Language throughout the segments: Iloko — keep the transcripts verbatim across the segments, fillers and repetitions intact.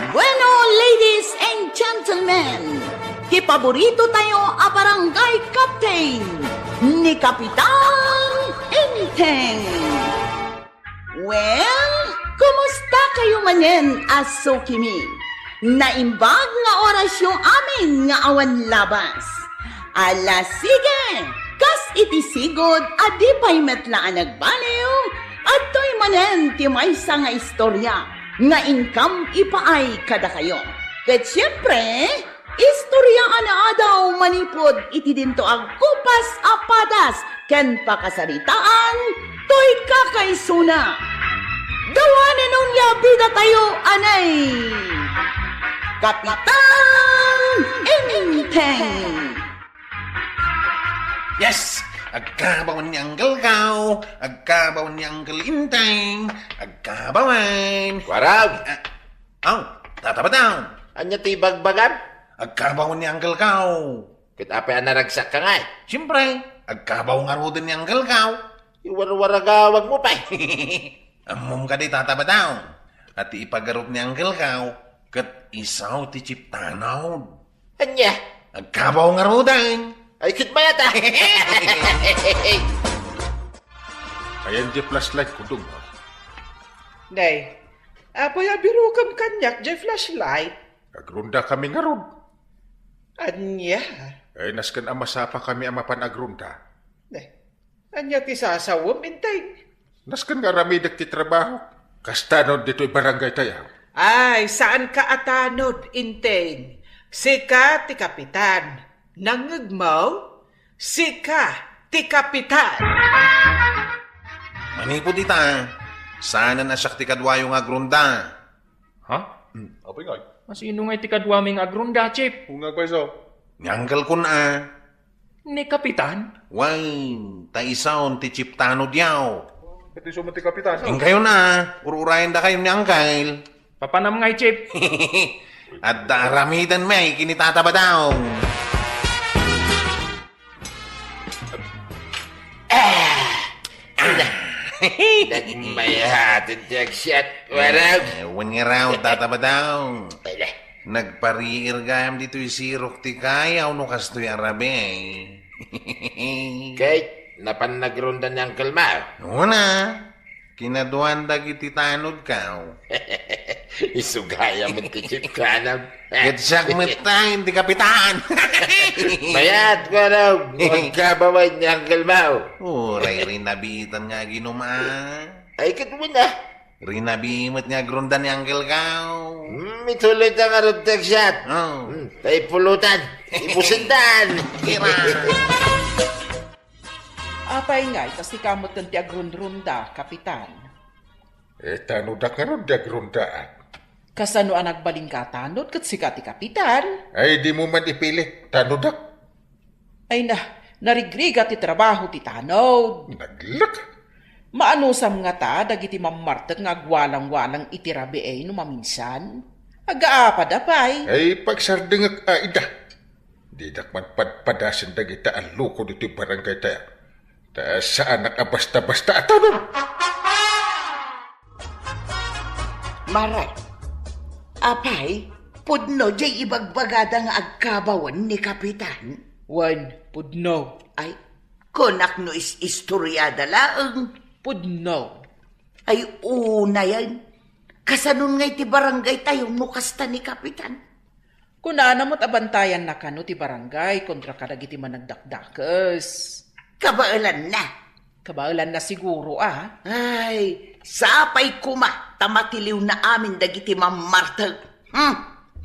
Bueno, ladies and gentlemen, ti paborito tayo a barangay captain, ni Kapitan Enteng. Well, kumusta kayo manen a sukimi? Naimbag nga orasyo amin nga awan labas. Ala, sige! Kas iti sigud a di pay met la a nagbaliw, adtoy manen ti maysa nga istorya nga inkam ipaay kadakayo. Ket siempre, istorya a naadaw manipud iti dinto a kupas a padas ken pakasaritaan toy kakaisuna. Gawanen onia bidatayo, anay! Kapitan Enteng! Yes! Agkabawan ni Uncle Kao! Agkabawan ni Uncle Inteng! Agkabawan! Warag! Ah, aw, Tata Badang! Ania ti bagbagam? Agkabawan ni Uncle Kao! Ket apay a naragsak ka ngay? Siyempre, agkabaw ngaruden ni Uncle Kao. Iwarwaragawag mo pay. Ammom kadi, Tata Badang, a ti ipagarup ni Uncle Kao ket isaw ti Chief Tanod. Ania? Agkabaw ngaruden. Ay, ket mayat a. Ayan di flashlight ko, Dong. Nay, apay a birukam kaniak di flashlight? Agrunda kami ngarud. Ania? Ay, nasken a masapa kami a mapan agrunda. Nay, ania ti sasawem, Inteng? Nasken nga aramidek ti trabaho. Kasta no ditoy barangay tayo. Ay, saan ka a tanod, Inteng. Sika ti kapitan. Nangngegmo? Sika ti kapitan. Manipud ita, saanen a siak ti kaduayo nga agrunda. Ha? Hmm. Apay ngay? Asino ngay ti kaduami nga agrunda, Chief? Ungag pay so. Ni Uncle Kun a. Ni Kapitan? Wen, ta isaon ti Chief Tanod yaw. Iti isu met ti Kapitan. Inkayon a, ur-urayen dakayon ni Uncle. Papanam ngay, Chief. Adda aramiden mi ken ni Tata Badang. Ah! Nagmayaten ti agsiat, warag. Eh, wen nga raw, Tata Badang. Ala. Nagpariir gayam ditoy sirok ti kayaw no kastoy a rabii. Kay, napan nagrunda ni Uncle Mao? Una, kinaduan dagiti tanod kao. Isu gayam ti Chief Tanod. Ket siak met ti kapitan. Mayat, warag. Agkabawan ni Uncle Mao. Uray rinabiitan nga aginum a. Ay, ket wen a. Rinabii met nga agrunda ni Uncle Kao. Hmm, ituloy ta ngarud ti agsiat. Oh. Hmm, ta ipulutan. Ipusindan. Kira. Apay ngay, kas ti kamet ti agrunrunda, Kapitan? Eh, tanodak ngarud ti agrundaak. Kasano a nagbalin ka tanod ket sika ti kapitan? Ay, dimo man ipilit, tanodak. Ay na, narigrigat ti trabaho ti tanod. Naglak. Maanusam ngata dagiti mammartek nga agwalangwalang iti rabii no maminsan? Agaapada pay. Ay, pagsardengek a ida. Didak man padpadasen dagita a loko ditoy barangay tayo. Ta saanak a basta-basta a tanod. Mare, apay, pudno jay ibagbagada nga agkabawan ni Kapitan? Wen, pudno. Ay, kunak no is-istoriada laeng. Pudno. Ay, unayen. Kasanon nga iti barangay tayo no kasta ni Kapitan? Kunana met a bantayanna kano ti barangay kontra kadagiti managdakdakes. Kabaelanna. Kabaelanna siguro, a. Ay, sapay koma ta matiliwna amin dagiti mammartek. Hmm,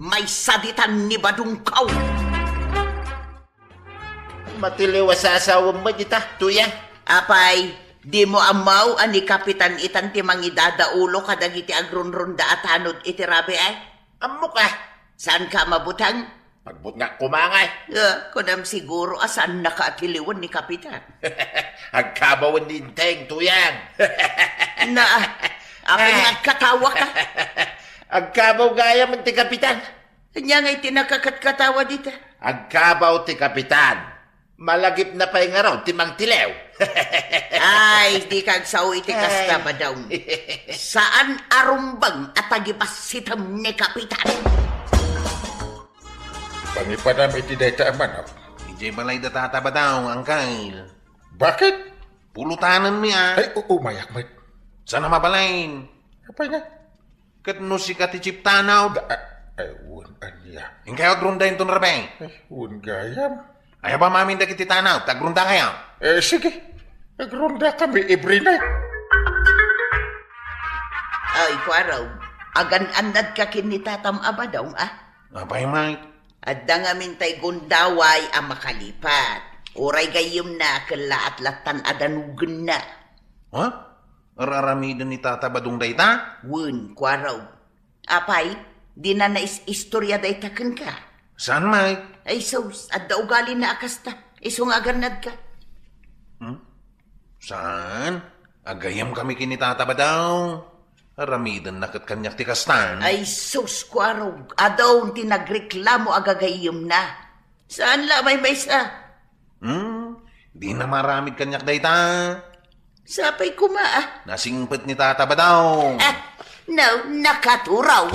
maysaditan ni Badungkaw. Matiliw a sasawem met ita, Tuyang. Apay, dimo ammo a ni Kapitan itan ti mangidadaulo kadagiti agrunrunda a tanod iti rabii? Ammok a. Saanka a mabuteng? Agbutngak koma ngay. Ah, kunam siguro a saannaka a tiliwen ni Kapitan. Agkabawen ni Inteng, Tuyang. Na, apay nga agkatawaka? Agkabaw gayam ti Kapitan. Ania ngay ti nakakatkatawa dita? Agkabaw ti Kapitan. Malagipna pay ngarud ti mangtiliw. Ay, dika agsao iti kasta, Ay. Badong. Saan a rumbeng a tagibassitem ni Kapitan. Pangipadam iti dayta a manok. Idiay balay da Tata Badong, angkel. Bakit? Pulutanenmi a. Ay, u-, umayak met. Saan a mabalin? Apay nga? Ket no sika ti chief tanod. Da-, a-, ay, wen, ania? Inkayo agrunda inton rabii. Ay, wen gayam. Ay, aba amin dagiti tanod, ta agrunda kayo. Eh, sige. Agrunda kami every night. Ay, Kuarog, agan-annadka ken ni Tatam a Badong, a? Apay, Mike? Adda ngamin tay gundaway a makalipat. Uray gayyemna, ket laat lattan a danugenna. Ha? Ar-aramiden ni Tata Badong dayta? Wen, Kuarog. Apay, dina nais-istorya dayta kenka? Saan, Mike? Ay sus, adda ugalina a kasta. Isu nga agannadka. Hmm? Saan? Agayyemkami ken ni Tata Badong. Aramidenna ket kaniak ti kastan. Ay sus, Kuarog, adun ti nagreklamo a gagayyemna. Saan la a maymaysa? Hmm, dina maaramid kaniak dayta. Sapay koma, a. Nasingpet ni Tata Badong. Ah, no, nakaturaw.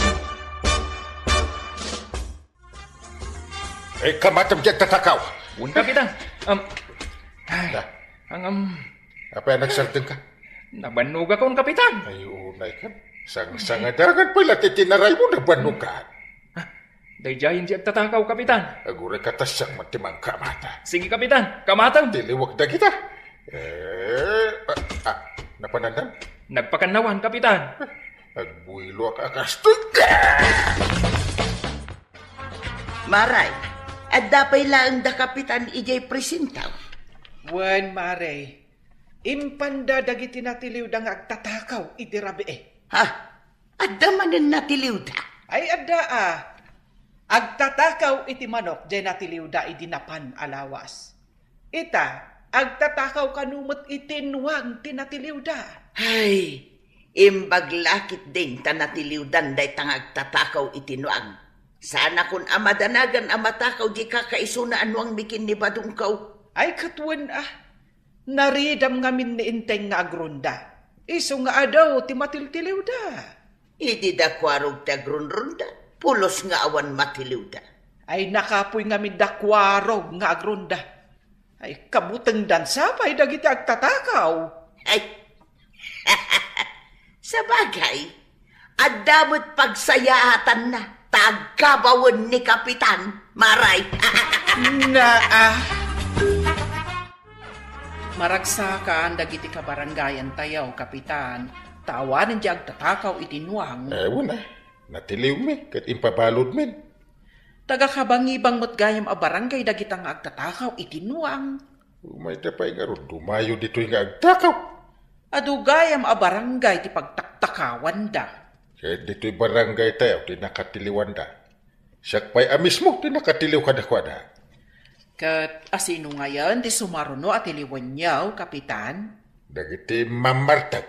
Eh, kamatem diay agtatakaw. Wen, Kapitan. Um, ay, Da. Ang, um, Apay a nagsardengka? Nabannogakon, Kapitan. Ay, unay ka. Sangsangadagan pay la ti tinaraymo, nabannogak. Ah, daydiayen ti agtatakaw, Kapitan. Aguray ka ta siak met ti mangkamata. Sige, Kapitan. Kamatem. Tiliwek dagita. Eh, ah, ah, napanandan? Nagpakannawan, Kapitan. Agbuiloak a kastoy. Maray, adda pay laeng da Kapitan idiay presintaw. Wen, Maray. Impanda dagiti natiliwda nga agtatakaw iti rabii. Ha? Adda manen natiliwda? Ay, adda a. Agtatakaw iti manok diay natiliwda idi napan a lawas. Ita, agtatakaw kano met iti nuang ti natiliwda. Ay, imbag la ketdin ta natiliwdan dayta nga agtatakaw iti nuang. Saanakon a madanagan a matakaw diay kakaisuna a nuangmi ken ni Badongko. Ay, ket wen a. Naridam ngamin ni Enteng nga agrunda. Isu nga adu ti matiltiliwda. Idi da Kuarog ti agrunrunda, pulos nga awan matiliwda. Ay, nakapuy ngamin da Kuarog nga agrunda. Ay, kabutengdan sa pay dagiti agtatakaw. Ay, sabagay, adda met pagsayaatanna ta agkabawen ni Kapitan, Maray. Naa. Maragsakan dagiti kabarangayantayo, Kapitan, ta awanen diay agtatakaw iti nuang. Eh, wen a, natiliwmi, ket impabaludmin. Taga-Kabangibang met gayam a barangay dagita nga agtatakaw iti nuang. Umayda pay ngarud, dumayo ditoy nga agtakaw. Adu gayam a barangay ti pagtaktakawanda. Ket ditoy barangaytayo ti nakatiliwanda. Siak pay a mismo ti nakatiliw kadakuada. Ket asino ngayen ti sumaruno a tiliwenyo, Kapitan? Dagiti mammartek.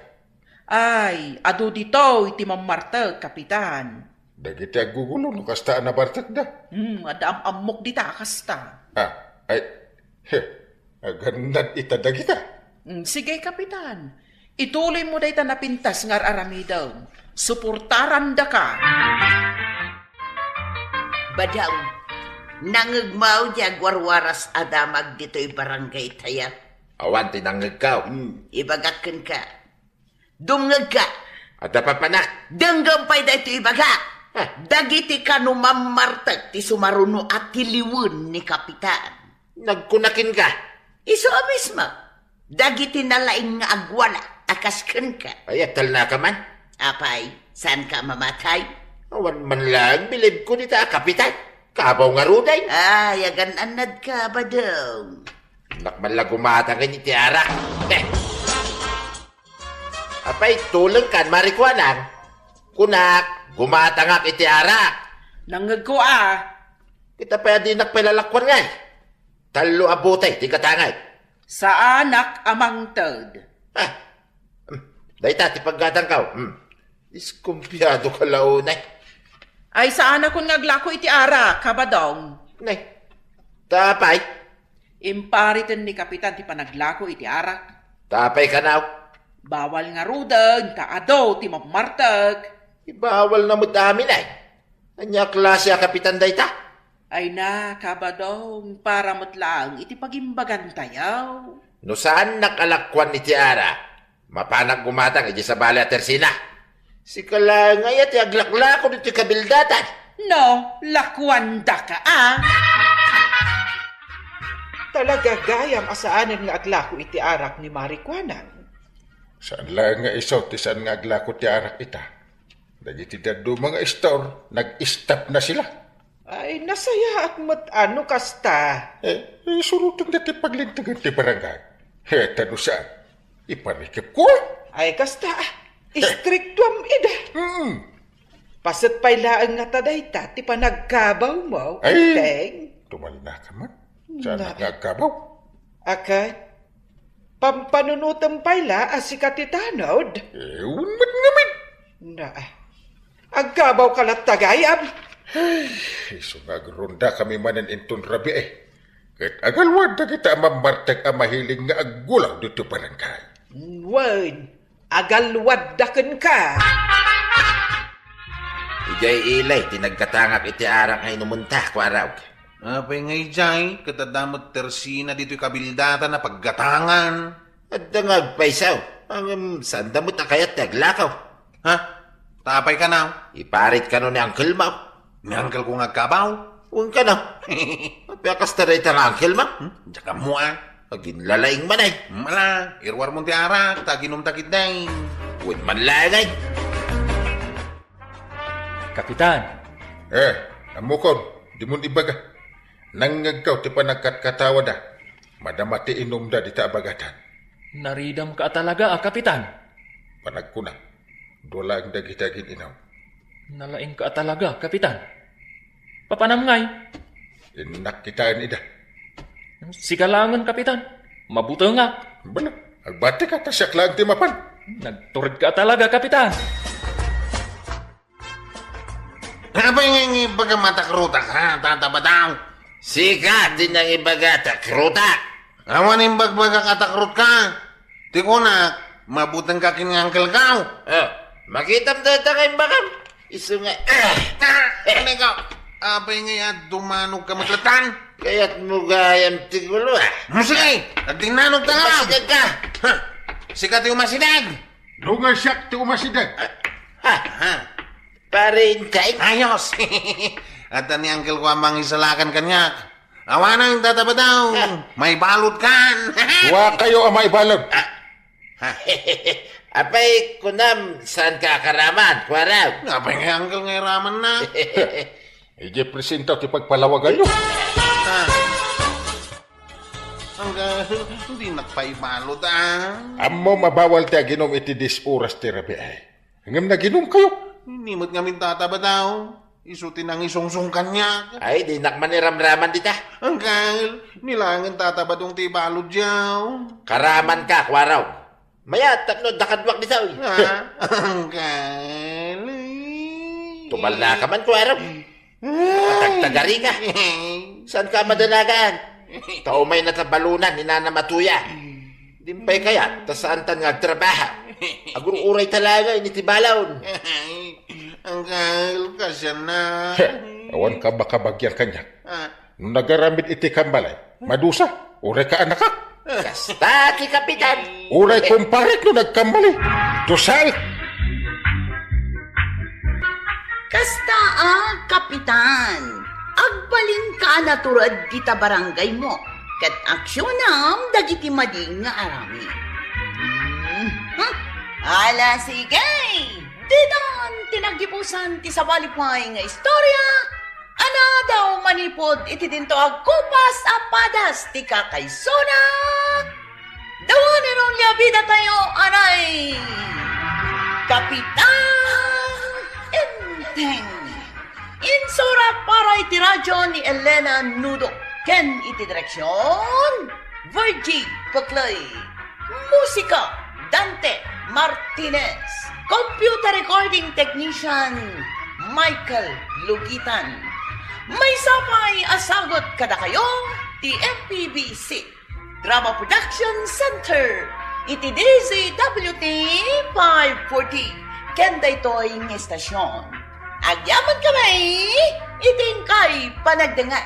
Ay, adu ditoy ti mammartek, Kapitan. Dagiti aggugulo no kasta a nabartekda. Hmm, adda am-ammok dita a kasta. Ah, ay, he, agannad ita dagita. Hmm, sige, Kapitan. Ituloymo dayta napintas nga ar-aramidem. Suportarandaka. Badong, nangngegmo diay agwarwaras a damag ditoy barangaytayo? Awan ti nangngegko. Hmm, ibagak kenka. Dumngegka. Adda papanak. Denggem pay daytoy ibagak. Ah. Dagiti kano mammartek ti sumaruno a tiliwen ni Kapitan. Nagkuna kenka. Isu a mismo. Dagiti nalaing nga agwala a kas kenka. Ay, atalnaka man. Apay, saanka a mamatay? Awan man laeng bilibko dita a Kapitan. Kabaw ngaruden. Ay, agan-annadka, Badong. Nak man la gumatangen iti arak. Eh. Apay, tulengkan, Mari Kuanang? Kunak, gumatangak iti arak. Nangngegko a. Ket apay a dinak pay lalakuan ngay? Tallo a bote ti gatangek. Saanak a mangted. Ah, hmm, dayta ti paggatangko. Hmm. Diskumpiado ka la unay. Ay, saanakon nga aglako iti arak, Kabadong. Nay, ta apay? Impariten ni Kapitan ti panaglako iti arak. Ta apay kano? Bawal ngaruden ta adu ti mammartek. Ibawalna met amin ay. Ania a klase a kapitan dayta? Ay na, Kabadong, para met laeng iti pagimbagantayo. No saannak a lakuan iti arak, mapanak gumatang idiay sabali a tersina. Sika laeng aya ti aglaklako ditoy kabildatan. No, lakuandaka a. Talaga gayam a saanen nga aglako iti arak ni Marikuanan. Saan laeng nga isu ti saan nga aglako ti arak ita. Dagiti dadduma nga istor, nag-stop na sila. Ay, nasayaat met a no kasta. Eh, isuroten da ti paglintegan ti barangay. Eh, ta no saan, iparikepko. Ay, kasta, ah. Istriktuam ida. Hmm. Paset pay laeng nga ta dayta ti panagkabawmo, Ay, Teng. Tumalnaka man. Saan Na. Nga agkabaw? Akat, pampanunutem pay la a sika ti tanod? Eh, unmet ngamin. Na, agkabawka latta gayam. Ay, isu nga agrondakami manen inton rabii, eh. Ket agalwad dagita a mammartek a mahilig nga aggulaw ditoy barangay. Wen, agalwadda kenka. Idiay ilay ti naggatangak iti arak nga inumenta, Kuarog. Apay nga idiay, ket adda met tersina ditoy kabildatan a paggatangan. Adda nga agpayso, ngem saanda met a kayat ti aglako. Ha? Ta apay kano? Iparit kano ni uncle mo. Ni uncle ko nga agkabaw? Wen kano. Apay a kasta dayta nga uncle mo? Hmm? Diak ammo a. Aginlalaing man ay. Mala, iruarmon ti arak, ta aginumta ketdi. Wen man laeng ay. Kapitan. Eh, ammokon, dimon ibaga. Nangngegko ti panagkatkatawada. Madama ti inumda dita a bagatan. Naridamka a talaga a, Kapitan. Panagkuna, dua laeng dagiti agin-inum. Nalaingka a talaga, Kapitan. Papanam ngay? Innak kitaen ida. Sika laengen, Kapitan. Mabutengak. Bala, agbatika ta siak laeng ti mapan. Nagturedka a talaga, Kapitan. Apay nga ibagam a takrutak, ha, Tata Badaw? Sika ti nangibaga a takrutak. Awan imbagbagak a takrutka. Ti kunak, mabutengka ken ni uncle ko. Oh, makitam dayta nga imbagam. Isu nga, ah! Ah, ano ka? Apay nga dumano ka maglatan? Kayat mo gayam ti gulo, ah. Mo sige, agdinnanogta nga. Umasideg ka. Ha? Sika ti umasideg. Dungan siak ti umasideg. Ah, ha? Ha? Pare Inteng? Ayos! Adda ni uncle ko a mangisalakan kaniak. Awanen, Tata Badaw. Ha? Maibalod kan. Dua kayo a maibalod. Ah. Ha? Apay, kunam, saan ka akaraman, Kuarog? Apay nga uncle nga iraman na. Idiay presentaw ti pagpalawaganyo. Ha? Uncle, dinak paibalod, ah. Ammom a bawal ti aginum iti dies oras ti rabii. Ngem naginum kayo. Ni met ngamin, Tata Badaw. Isu ti nangisungsong kaniak. Ay, dinak man iramraman dita. Uncle, ni laengen, Tata Badong ti ibalod diay. Karaman ka, Kuarog. Mayat tapno adda kaduak dita, uy. Ah, uncle. Tumalna ka man, Kuarog. Patagtagari ka. Saan ka madanagan? Ta umay na ta balonan ni Nana Matuya. Dimpay kayat, ta saantan nga agtrabaho. Agur-uray talaga, ini ti balon. Uncle, kasyan na. He, awan ka makabagian kaniak. Ah. No nagaramid iti kambalay, madusa, uray ka anakak. Kasta ti kapitan. Uray kumparek no nagkambali. Dusal! Kasta a, Kapitan, agbalinka a natured dita barangaymo, ket aksionam dagiti madi nga aramid. Hmm. Ala, sige! Ditan ti naggibusan ti sabali pay nga istorya, a naadaw manipud iti dinto agkupas a padas ti kakaisuna. Dua ni Ronnie a bidatayo, anay Kapitan Enteng. Insurat para iti radyo ni Elena Nudo ken iti direksion, Virgie Peclay. Musika, Dante Martinez. Computer recording technician, Michael Lugitan. Maysa pay a sagut kadakayo, Ti M P B C Drama Production Center iti D Z W T five forty ken daytoy nga istasyon. Agyaman kami iti inkay panagdengngeg.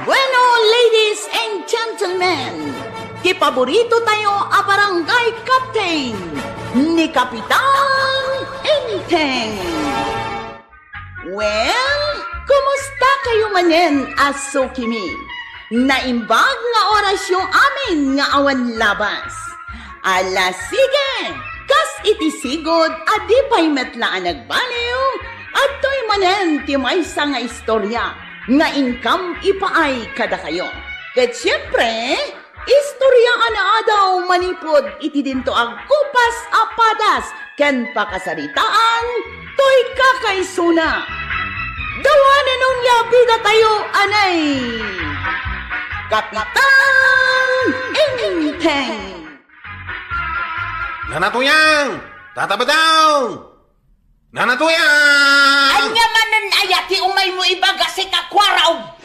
Bueno, ladies and gentlemen, ti paborito tayo a barangay captain, ni Kapitan Enteng. Well, kumusta kayo manen a sukimi? Naimbag nga orasyo amin nga awan labas. Ala, sige! Kas iti sigud a di pay met la a nagbaliw, adtoy manen ti maysa nga istorya nga inkam ipaay kadakayo. Ket siempre, istorya a naadaw manipud iti dinto a gupas a padas ken pakasaritaan toy kakaisuna. Dawanen onia bidatayo, anay! Kapitan Enteng! Nana Tuyang! Tata Badong! Nana Tuyang! Ania manen aya ti umaymo ibaga, sika, Kuarog?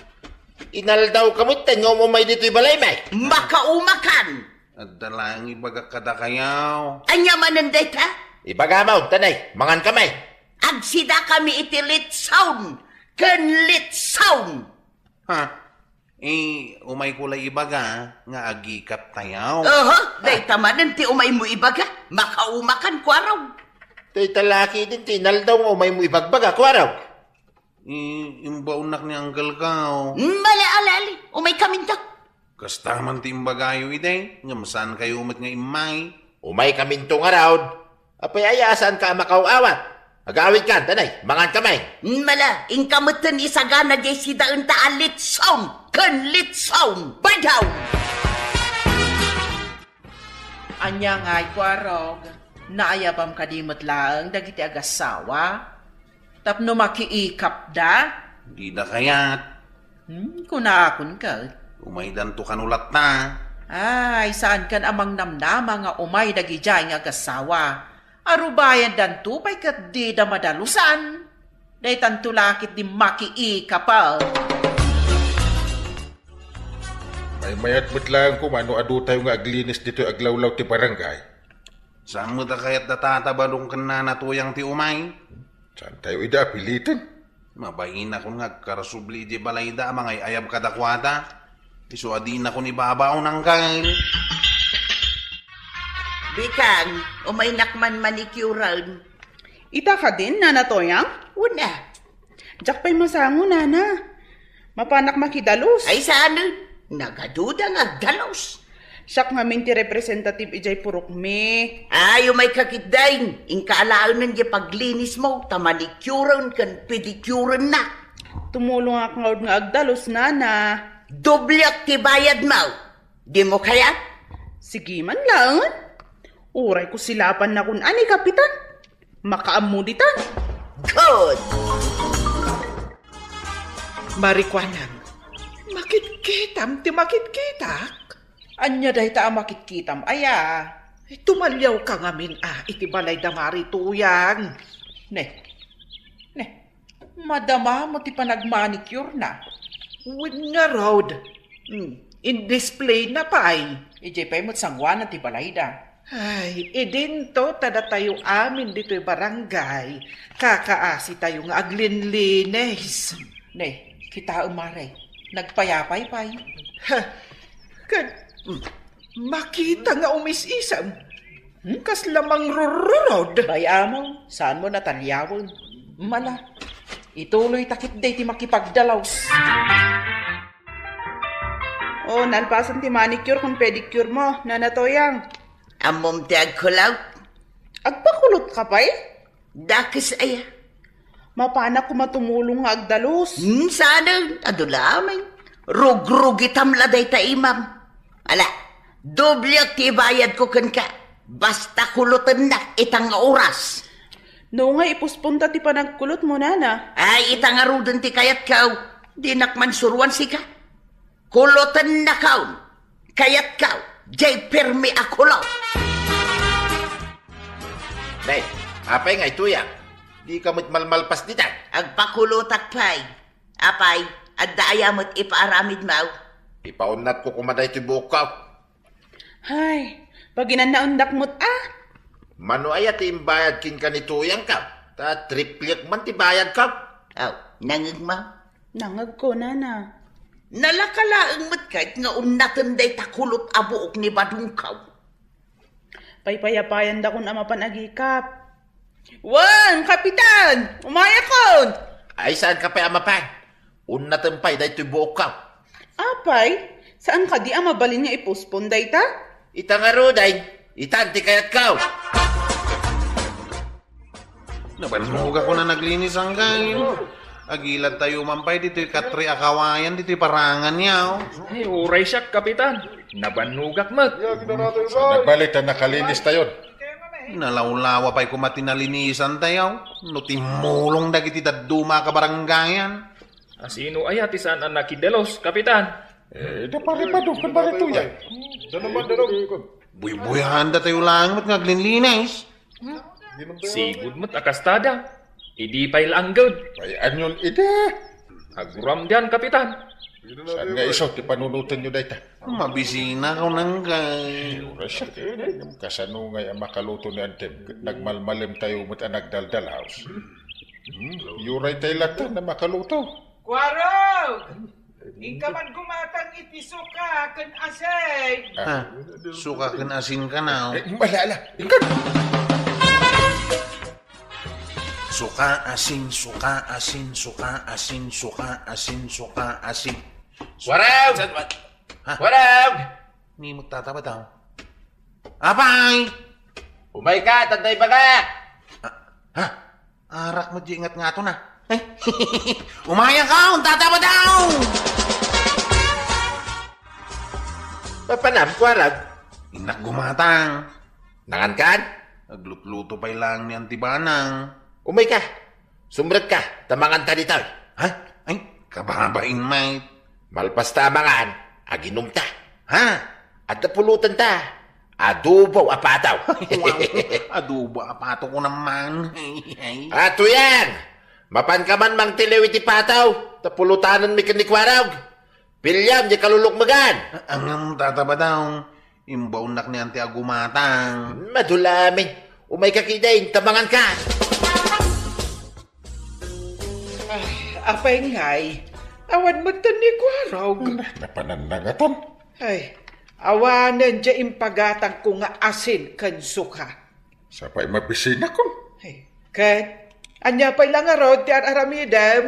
Inaldaw ka met nga umay ditoy balay, may? Makaumakan! Adda laeng ibagak kadakayo. Ania manen dayta? Ibagam, tanay, mangan kami. Agsidakami iti litson ken litson. Ha? Eh, umayko la ibaga nga agikaptayo. Oho, dayta manen ti umaymo ibaga. Makaumakan, Kuarog. Dayta la ketdin ti inaldaw nga umaymo ibagbaga, Kuarog. Eh, imbaonnak ni uncle ko. Mala, ala, ali. Umaykaminto. Kasta man ti imbagayo idi, ngem saankayo met nga immay. Umaykaminto ngarud. Apay aya a saanka a makaw-awat? Agawidkan, tanay, mangan kami. Mala, inka metten isagana diay sidaenta a litson ken litson. Badaw! Ania ngay, Kuarog? Naayabam kadi met laeng dagiti agassawa? Tapno makiikapda? Dida kayat. Hmm, kunakon ket. Umaydanto kano latta. Ay, saankan a mangnamnama nga umay dagidiay nga agassawa. Arubayandanto pay ket dida madalusan. Daytanto la ketdi makiikap. Maymayat met laeng koma no aduyo nga aglinis ditoy aglawlaw ti barangay. Saan met a kayat da Tata Badong ken Nana Tuyang ti umay? Saantayo ida a piliten? Mabainakon nga agkarsubli idiay balayda a mangay-ayab kadakuada. Isu a dinakon ibabaon, uncle. Bikang, umaynak man manicuren. Ita kadin, Nana Tuyang? Wen a. Diak pay masango, Nana. Mapanak makidalus. Ay, saan? Nagaduda nga agdalus. Siak ngamin ti representative idiay purokmi. Ay, umayka ketdin. Inka alaenen diay paglinismo, ta manicuren ken pedicurennak. Tumulongak ngarud nga agdalus, Nana. Dobliak ti bayadmo. Dimo kayat? Sige man laeng. Uray ko silapannakon a ni Kapitan. Makaammo dita. Good! Marikuanam, makitkitam ti makitkitak? Ania dayta a makitkitam, aya? Tumaliawka ngamin a iti balay da Mari Tuyang. Ne. Ne. Madama met ti panagmanicure na. Wen ngarud. Hmm, in-display na pay. Idiay pay met sanguanan ti balayda. Ay, idinto ta datayo amin ditoy barangay, kakaasitayo nga aglinlinis. Ne, kitaem, Mare, nagpayapay pay. Ha, ket, hmm, makita nga umis-isem. Hmm? Kasla mangrururod. Bay, amo, saanmo nataliawen? Mala, ituloy ta ketdi ti makipagdalaus. Oh, nalpasen ti manicure ken pedicure mo, Nana Tuyang. Ammom ti agkulot? Agpakulotka pay? Dakes aya. Mapanak koma tumulong nga agdalus. Hmm, saan? Adu laeng. Rugrugitam la dayta imam. Ala, dobliak ti ibayadko kenka. Basta kulotennak ita nga oras. No nga ipusponta ti panagkulotmo, Nana. Ay, ita ngaruden ti kayatko. Dinak man suroan sika. Kulotennakon. Kayatko, diay permi a kulot. Nay, apay ngay, Tuyang? Dika met malmalpas ditan. Agpakulotak pay. Apay, adda aya met ipaaramidmo? Ipaunnatko koma daytoy buokko. Hay, paginannaondak met a. Mano aya ti imbayad kenka ni Tuyangko? Ta triplek man ti bayadko. Aw, nangngegmo? Nangngegko, nana. Nalaka laeng met ket nga unnatem dayta kulop a buok ni badongko. Paypayapayandakon a mapan agikap. Wen, Kapitan! Umayakon! Ay, saanka pay a mapan? Unnatem pay daytoy buokko. Apay, saan kadi a mabalin nga i-postpone dayta? Ita ngaruden, itan ti kayatko. Nabannogakon a naglinis, anggayo. Agiladtayo man pay ditoy katri a kawayan ditoy parangan, yaw. Ay, uray siak, Kapitan. Nabannogak met. Nabali ta nakalinistayon. Nalawlawa pay koma ti nalinisantayo no timmulong dagiti dadduma a kabarangayan. A, sino aya ti saan a nakidalos, Kapitan? Eh, da pare Badong ken pare Tuyang. Buybuyaandatayo laeng met nga aglinlinis. Sigud met a kastada. Idi pay la angged. Ay, anion idi? Aguram dian, Kapitan. Saan nga isu ti panunotenyo dayta? Mabisina ko nang kay. Uray siak, eh, ngem kasano ngay a makaluto ni Antem ket nagmalmalemtayo met a nagdaldalaos? Hmm, uray tay latta a makaluto. Kuarog! Inka man gumatang iti suka ken asin. Ah, suka ken asin kanaw. Eh, ala, ala. Inka. Suka, asin, suka, asin, suka, asin, suka, asin, suka, asin. Kuarog! Ha? Kuarog! Ni mo tataba daw. Apay! Umayka, tantay baga! Ah, ha? Arak met di ingat nga to na. Ay, umayaka, untataba daw! Papanam, Kuarog? Innak gumatang. Nangankan? Aglutluto pay laeng ni Anti Banang. Umayka. Sumrekka, ta manganta ditoy. Ha? Ay, kababain, mate. Malpas ta a mangan, aginumta. Ha? Adda pulotenta. Adobo a pataw. Wow, adobo a pataw ko naman. Ay, ay. A, Tuyang! Mapanka man mangtiliw iti pataw, ta pulotanenmi ken ni Kuarog. Piliam diay kalulukmegan. Ngem, tataba daw. Imbaonnak ni Anti a gumatang. Madula amin. Umayka ketdin, ta manganka. Ay, apay ngay, awan metten ni Kuarog. Napanannangatan. Ay, awanen diay impagatangko nga asin ken suka. Sapay mabisinakon. Ay, ket, ania pay la ngarud ti ar-aramidem?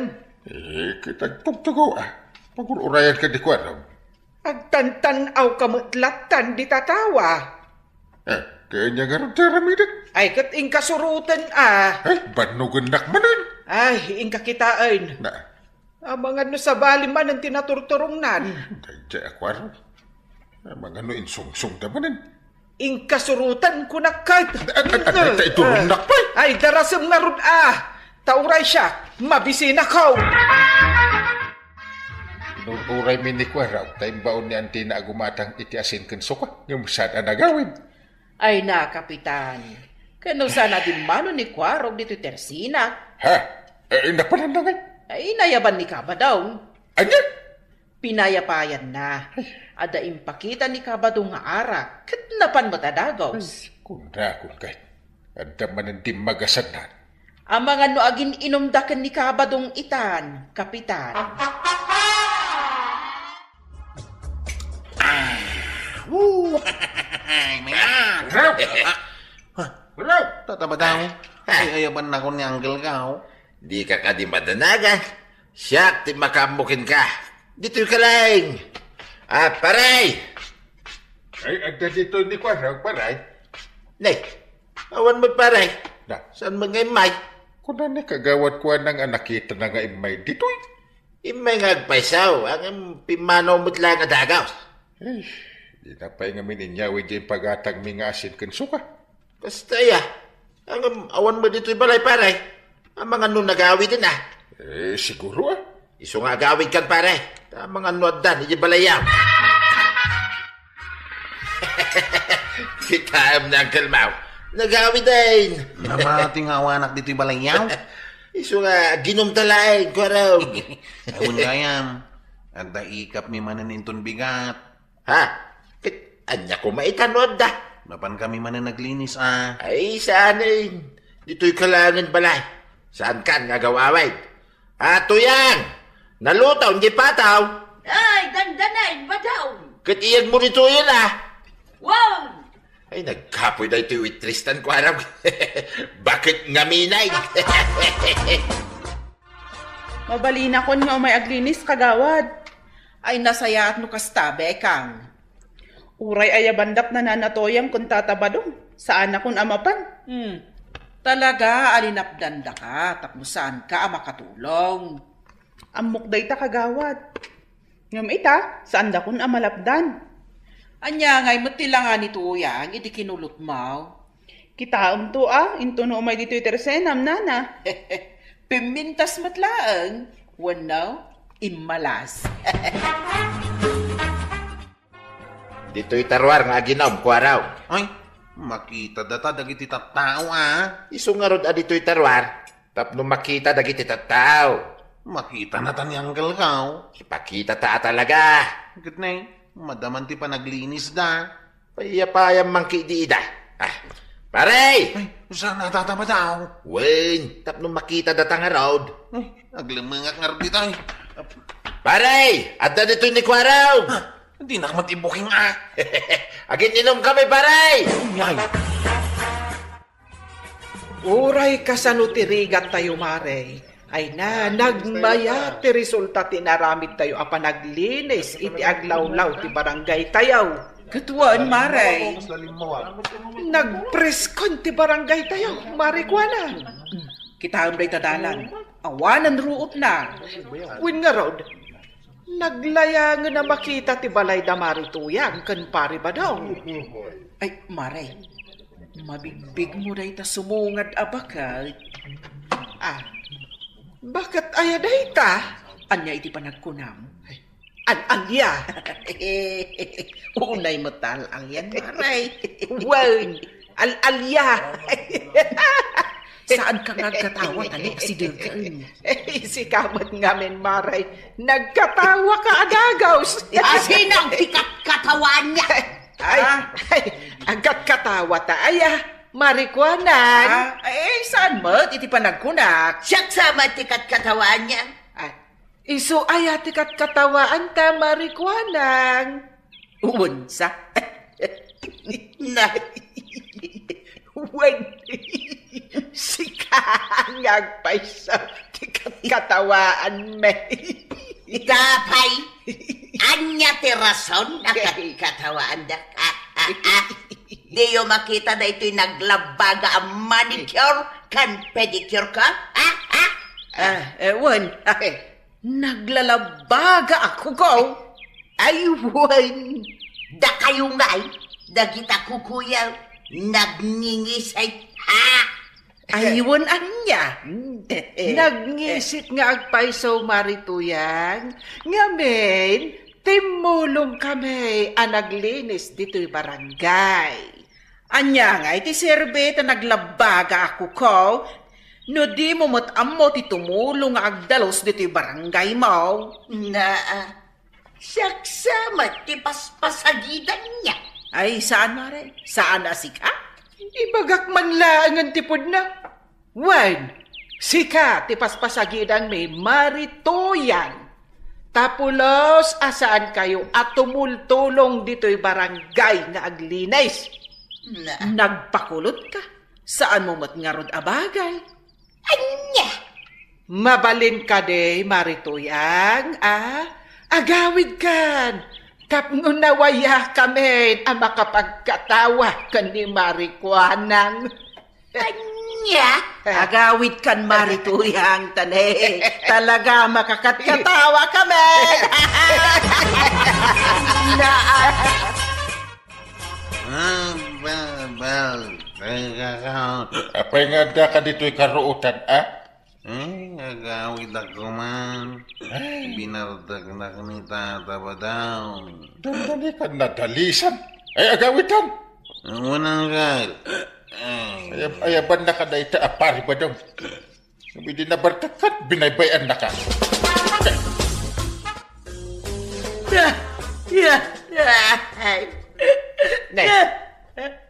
Eh, ket agtugtugaw a. Pagur-urayan ka di Kuarog. Agtantan-awka met lattan dita tawa. Eh, kanya ngarud ti aramidek. Ay, ket inka suroten a. Ay, bannogennak manen. Ay, inka kitaen. Na. Amangan no sabali manen ti naturturongnan. Daydiay a Kuarog. Amangan no insungsongda manen. Inka suroten, kunak ket. At, at, at, at, iturongnak pay. Ay, darasem ngarud a. Ta uray siak, mabisinako. Inur-uraymi ni Kuarog, ta imbaon ni Antina a gumatang iti asin ken suka, ngem saan a nagawid. Ay na, Kapitan. Ken no saan a dimmano ni Kuarog ditoy tersina? Ha? Eh, napanan na ngay? Ay, inayaban ni Kabadong. Ania? Pinayapayanna. Adda impakita ni Kabadong nga arak, ket napan met a dagos. Ay, kunrakon ket. Adda manen dimmagasannan. Amangan no agin-inumda ken ni Kabadong itan, Kapitan. Ah, woo! Ay, mga. Bro! Ah, ah. Bro! Tataba daw. Ah. Ay, ayaban na ko ni Uncle ka, oh. Di ka kadi madanagan. Siak ti makaammo kenka. Ditoy ka laeng. Ah, pare! Ay, adda ditoy ni Kuarog, pare. Ne, awan met, pare. Na? Saan met nga immay? Kuna ni kagawad Kuarog a nakitana nga immay ditoy. Immay nga agpayso, ngem pimmanaw met laeng a dagos. Eh, di na pay ngamin inyawid diay impagatangmi nga asin ken suka. Kasta aya. Ngem awan met ditoy balay, pare. Amangan no nagawiden a. Eh, siguro a. Isu nga agawidkan, pare. Ta amangan no addan idiay balayyo. Kitaem ni Uncle Mau. Nagawiden. Namati nga awanak ditoy balayyo. Isu nga, aginumta laeng, Kuarog. Awan gayam. Adda ikapmi manen inton bigat. Ha? Ket ania koma ita no adda? Mapan kami manen aglinis, a. Ay, saanen. Ditoy ka laengen balay. Saankan nga agaw-awid. A, Tuyang! Nalutaw, di pataw? Ay, dandanay, badaw! Ket iyagmo ditoyen, a. Wow! Ay, nagkapoy daytoy waitress tan kuarog. Baket ngaminay. Mabalinakon nga umay aglinis, kagawad. Ay, nasayaat no kasta, Bekang. Uray ayabandak nananatoyang kun tatabadong, saanakon a mapan. Hmm. Talaga a linapdandaka tapno saanka a makatulong. Ammok dayta, kagawad. Ngem ita, saandakon a malapdan. Ania ngay met ti langa ni Tuyang iti kinulotmo? Kitaemto a, intono umay ditoy tersenam, nana. Pimmintas met laeng, wenno immalas. Ditoy taruar nga aginum, kuarog. Ay, makita data dagiti tattao, a. Isu ngarud a ditoy taruar, tapno makita dagiti tattao. Makita nata ni Uncle Kao. Ipakita ta a talaga. Ket ne, madaman ti panaglinis da. Payapayam mangki di ida. A, pare! Ay, saan a tatabadaw? Wen, tapno makita data ngarud. Ay, aglemengak ngarud ditoy. Pare! Adda ditoy ni kuarog! A, dinak met ibuking, a. Agin-inum kami, pare! Ay. Uray kasano ti rigattayo, Mare, ay na, nagmayat ti resulta ti inaramidtayo a panaglinis iti aglawlaw ti barangaytayo. Ket wen, Mare. Nagpreskon ti barangaytayo, Mare Kuanang. Kitaem dayta dalan. Awanen ruotna. Wen ngarud, naglayangen a makita ti balay da Mare Tuyang ken Pare Badong. Ay, Mare, mabigbigmo dayta sumungad a baket. A, baket aya dayta? Ania iti panagkunam? Al-alia. Unay met ta al-alian, Mare. Wen, al-alia. Saanka nga agkatawa, tani, asidegka, em. Sika met ngamin, Mare. Nagkatawaka a dagus. A, sino ti katkatawaanna? Ay, a, ay, agkatkatawa ta aya, Mare Kuanang. A, ay, saan met iti panagkunak? Siak sa met ti katkatawaanna. Ay, isu aya ti katkatawaanta, Mare Kuanang? Wen sa. Na, wen, sika nga agpayso ti katkatawaanmi. Ita pay, ania ti rason a katkatawaandak? A, a, a. Diyo makita daytoy naglabaga a manicure ken pedicure ko? A, a. A, e, wen. Naglalabbaga a kuko. Ay, wen. Dakayo ngay, dagita kukuyo, nagngingisit, ha? Ay, wen ania? Nagngisit nga agpayso, Mare Tuyang. Ngamin, timmulong kami a naglinis ditoy barangay. Ania ngay ti serbi ta naglabbaga a kuko? No dimo met ammo ti tumulong nga agdalus ditoy barangaymo. Na, siak sa met ti paspasagidanna. Ay, saan, Mare? Saan a sika? Ibagak man laengen ti pudno. Wen, sika ti paspasagidanmi, Mare Tuyang. Ta pulos a saankayo a tumultulong ditoy barangay nga aglinis. Na. Nagpakulotka. Saanmo met ngarud a bagay. Ania? Mabalin kadi, Mare Tuyang, a? Agawidkan. Tapno nawayakamin a makapagkatawa ken ni Mare Kuanang. Ania? Agawidkan, Mare Tuyang, tani. Talaga, makakatkatawa kami. Na. Ah, bal, bal. Apay nga addaka ditoy karuotan, a? Eh, agawid ako man. Ay. Binardagnak ni Tata Badong. Dandani ka nadalisan. Ay, agawitan. Unang gal. Ay. Ay, ayaban na ka dayta a Pare Badong. Idi nabartekkan, binaybay-annaka. Nay,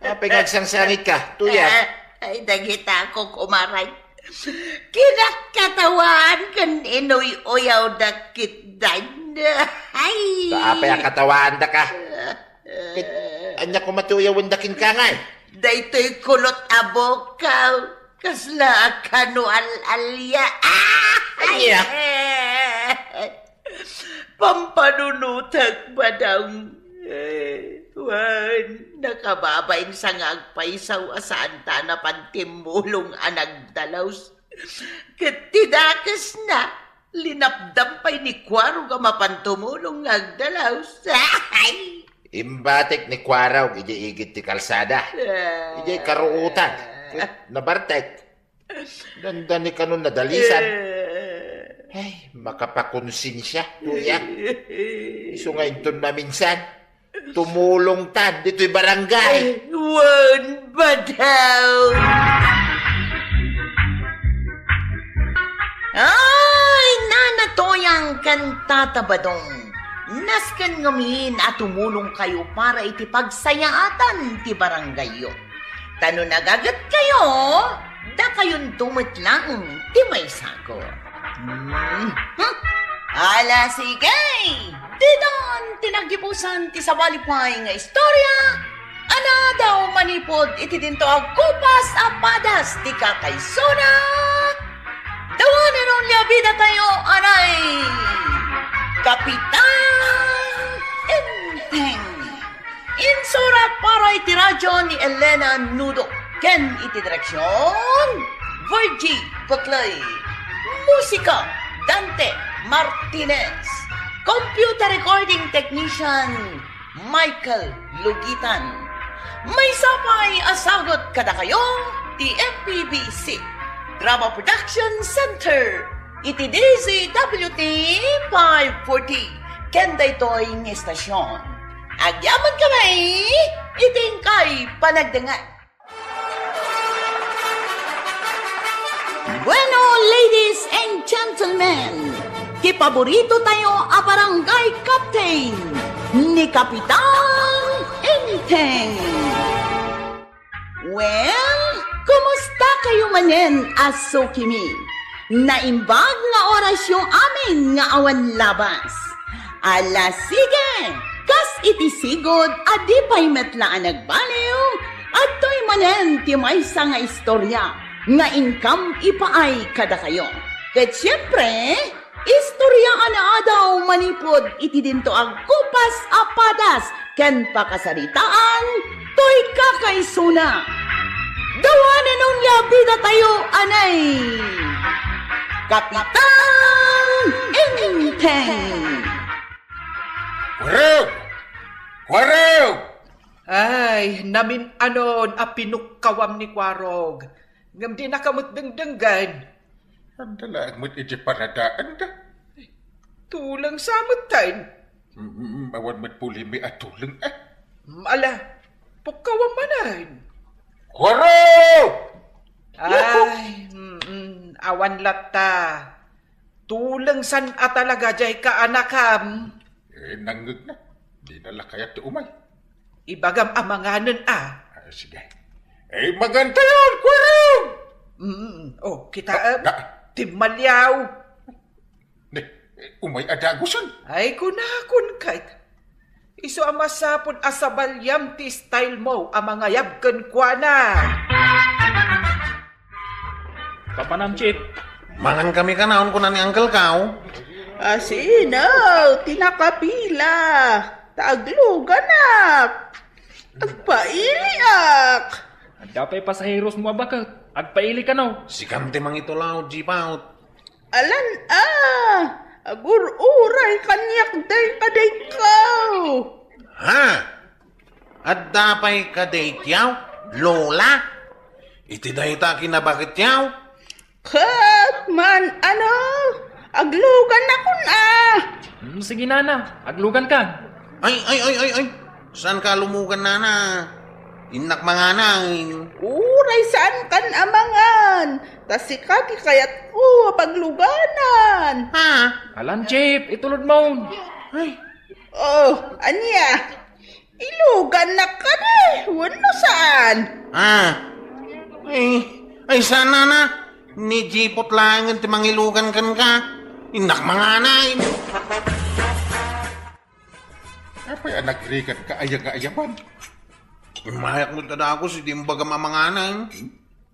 apay nga agsangsangitka? Tuya. Ay, dagita a kukumaray. Kinatkatawaan ken inuy-uyawda ketdi. Ay. Ta apay a katawaandaka? Ket ania koma ti uyawenda kenka ngay? Daytoy kulot a bukaw, kasla a kano al-alia. Ah! Ania? Pampanunotak, Badong. Eh, wen, nakababain sa nga agpaysaw a saanta a napan timmulong a nagdalaus. Ket ti dakesna, linapdan pay ni Kuarog a mapan tumulong nga agdalaus. Ay! Imbatek ni Kuarog idiay igid ti kalsada. Ah. Idiay karuotan. Ket nabartek. Dandani kanon nadalisan. Eh. Ay, makapakonsensia, tuya. Isu nga inton maminsan, tumulongtan ditoy barangay. Wen, Badong. Ay, Nana Toyang ken Tata Badong. Nasken ngamin a tumulongkayo para iti pagsayaatan ti barangayyo. Ta no nagagetkayo, dakayonto met laeng ti maisako. Hmm. Ala, sige! Didton ti naggibusan ti sabali pay nga istorya a naadaw manipud iti dinto a kupas a padas ti kakaisuna. The one and only a bidatayo, anay, Kapitan Enteng. Insurat para iti radyo ni Elena Nudo ken iti direksyon, Virgie Buclay. Musika, Dante Martinez. Computer recording technician, Michael Lugitan. Maysa pay a sagut kadakayo ti M P B C Drama Production Center iti D Z W T five forty. Ken daytoy nga istasyon, agyamankami iti inkay panagdengngeg. Bueno, ladies and gentlemen, ti paborito tayo a barangay captain, ni Kapitan Enteng. Well, kumusta kayo manen a sukimi? Naimbag nga orasyo amin nga awan labas. Ala, sige! Kas iti sigud a di pay met la a nagbaliw, adtoy manen ti maysa nga istorya nga inkam ipaay kadakayo. Ket siempre, istorya a naadaw manipud iti dinto a kupas a padas ken pakasaritaan toy kakaisuna. The one and only a bidatayo, anay, Kapitan Enteng. Kuarog! Kuarog! Ay, namin-anon a pinukkawam ni Kuarog, ngem dinaka met dengdenggen. Adda laeng met iti paradaanda. Tuleng sa metten. Mm, awan met pulimi a tuleng, a. Mm, ala, pukkawam manen. Kuarog! Ay, mm, awan latta. Tuleng san a talaga jay kaanakam. Eh, nangngegna. Dina la kayat ti umay. Ibagam a manganen, a. Ah, sige. Eh, mangan tayon, Kuarog! Mm, oh, kita, ah, ah, timmaliaw. Ne, eh, umay a dagusen. Ay, kunakon ket. Isu a masapul a sabaliam ti style mo a mangayab kenkuana. Papanam, Chief. Mangan kami kanayon, kuna ni Uncle Kao. Asino ti nakapila? Ta agluganak. Agpailiak. Adda pay pasaheros mo a baket. Agpaili kano. Sikan ti mangitulaw, Chief, out. Alan a, agur-uray kaniak day kadaykaw. Ha? Adda pay kadaykaw, Lola? Iti dayta kinabaketyaw? Ket man, ano, aglugannakon a. Hmm, sige, nana, aglugankan. Ay, ay, ay, ay, ay. Saanka a lumugan, nana? Innak manganay. Uy, Uray saankan a mangan, ta sika ti kayatko a pagluganan. Ha? Alan, Chief, itulod mo. Ay. Oh, ania? Ilugannak kadi, wenno saan? Ah. Ay, ay, sana na. Ni Jipot laengen ti mangilugan kenka. Innak manganay. Apay a nagrigat ka aya nga ayaban? Mayak met kadakus iti imbagam a manganay.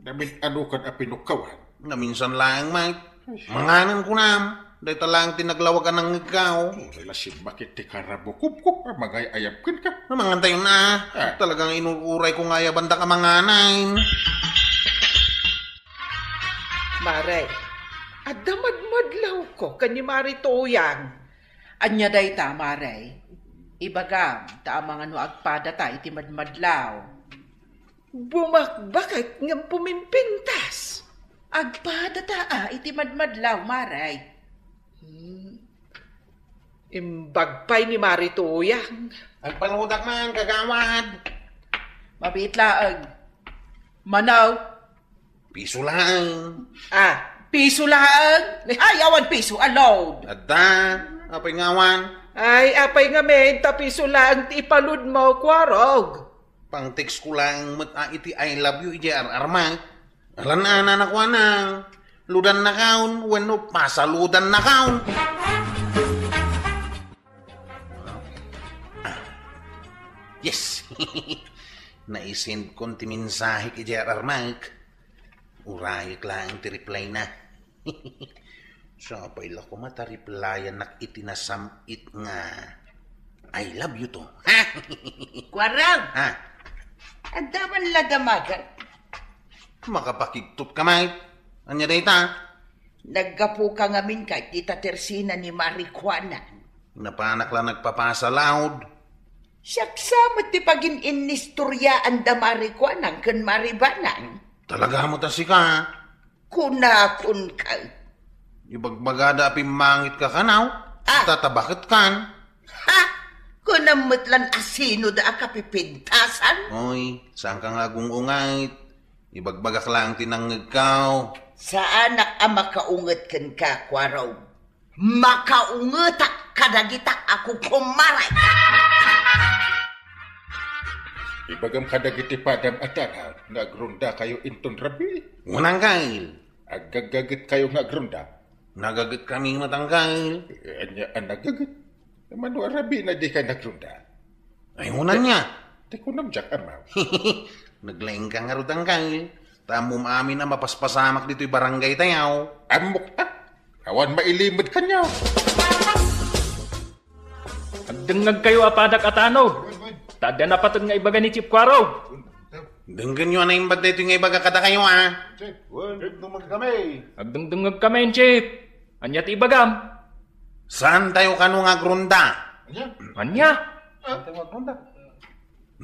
Namin-ano kad a pinukkawan? Naminsan laeng, Mike. Manganan kunam. Dayta laeng ti naglawag a nangngegkaw. Uray la simbakit ti karabukubkub a magay-ayab kenka. Mangantayon na. Ah. Talagang inur-uray ko nga ayabandak a manganay. Mare, adda madmadlawko ken ni Mari Tuyang. Ania dayta, Mare? Ibagam, ta amangan no agpadata iti madmadlaw. Bumakbaket ngem pumimpintas. Agpadata a iti madmadlaw, Mare. Hmm. Imbag pay ni Mari Tuyang. Agpaludak man, kagawad. Mabiit laeng. Manaw. Piso laeng. Ah, piso laeng? Ay, awan piso a load. Adda, apay nga awan? Ay, apay ngamin, ta piso laeng ti ipalud mo, Kuarog. Pang-text ko laeng met a iti I love you, idiay ar-armak. Alan a nanakuana. Ludan na kaon, wenno pasaludan na kaon. Ah, yes. Naisend kon ti mensahek idiay ar-armak. Urayek laeng ti reply na. Sapay la koma ta replyanak iti nasam-it nga, "I love you too." Ha? Kuarog! Ha? Adda man la damagan. Makapakigtot ka, Mike. Ania dayta? Naggapuka ngamin ka iti tatersina ni Mari Kuana. Napanak la nagpapasalaod. Siak sa met ti pagin-innistoriaan da Mari Kuanang ken Mari Banang. Talaga met a sika? Kunakon ka. Ibagbagada a pimmangit ka kanaw? Ah. Tatabaket kan? Ha? Kunam met lan a sino da a kapipintasan? Oy, saan ka nga agung-ungayt? Ibagbagak laeng ti nangngegkaw. Saanak a makaunget kenka, Kuarog. Makaungetak kadagita a kukumaray. Ibagam kadagiti padam a tana nga agrondakayo inton rabii. Unang kail. Aggaggagetkayo nga agronda. Nagaget kami met, Angkel. Eh, ania a nagaget? Mano a rabii na dika nagronda? Ay, unang niya. Ti kunam diak, Amaw. Naglaing ka ngarud, Angkel. Ta ammom amin a mapaspasamak ditoy barangay tayo. Ammok, ah. Awan mailimed kaniak. Agdengngegkayo a padak a tanod. Ta adda napateg nga ibaga ni Chief Kuarog. Denggenyo a naimbag daytoy nga ibaga kadakayo, a. Chief, wen, dengdengngeg kami. Agdengdengngeg kami, Chief. Ania ti ibagam? Saantayo kano nga agronda? Ania? Ania? Saantayo nga agronda?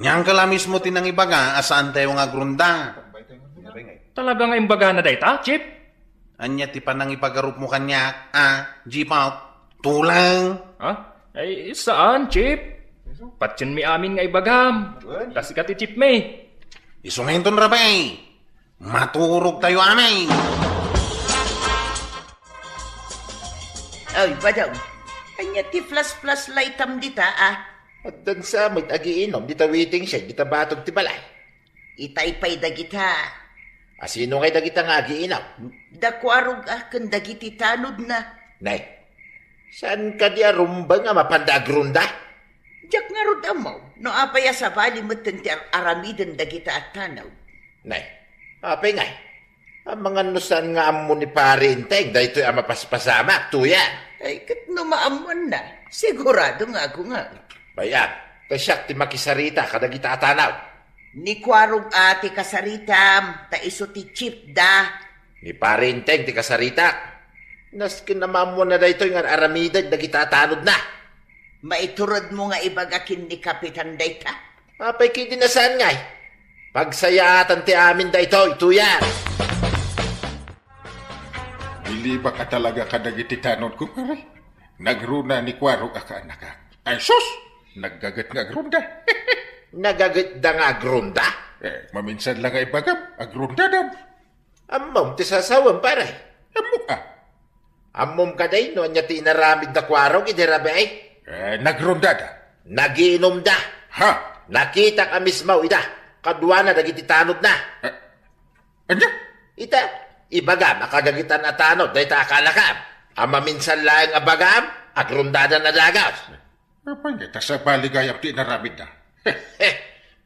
Nia, angkel a mismo ti nangibaga a saantayo nga agronda. Talaga nga imbagana dayta, Chief? Ania ti panangipagarupmo kaniak, a, Jipot? Tulang? Ha? Ay, saan, Chief? Patienmi amin nga ibagam. Ta sika ti chief mi. Isu nga inton rabii. Maturogtayo amin. Oy, Badong. Ania ti flash-flash lightam dita, a? Addan sa met agiinom dita waiting shed, dita batog ti balay. Itay pay dagita. A sino ngay dagita nga agiinom? Da Kuarog a ken dagiti tanodna. Nay, saan kadi a rumbeng a mapanda agronda? Diak ngarud ammo no apay a sabali metten ti ar-aramiden dagita a tanod. Nay, apay ngay? Amangan no saan nga ammo ni Pari Enteng daytoy a mapaspasamak, tuya? Ay, ket no maammoanna, sigurado nga agungar. Bay-am, ta siak ti makisarita kadagita a tanod. Ni Kuarog a ti kasaritam, ta isu ti chief da. Ni Pari Enteng ti kasaritak. Nasken a maammoanna daytoy nga ar-aramiden dagita a tanodna. Maituredmo nga ibaga ken ni Kapitan dayta? Apay ketdi a saan ngay? Pagsayaatan ti amin daytoy, tuya. Nilibak a talaga kadagiti tanodko, pare. Nagruna ni Kuarog a kaanakak. Ay, sus! Naggaget nga agronda. Nagagetda nga agronda? Eh, maminsan lang nga ibagam, agrundadam. Ammom ti sasawem, pare? Ammok, a. Ammom kadi no ania ti inaramid da Kuarog idi rabii? Eh, nagrundada. Nagiinumda. Ha? Nakitak a mismo ida. Kaduana dagiti tanodna. Eh, ania? Ita, ibagam a kagagitan a tanod dayta a kalakam. A maminsan laeng a bagam, agrundada na dagas. Apay nga, ta sabali gayam ti inaramidda.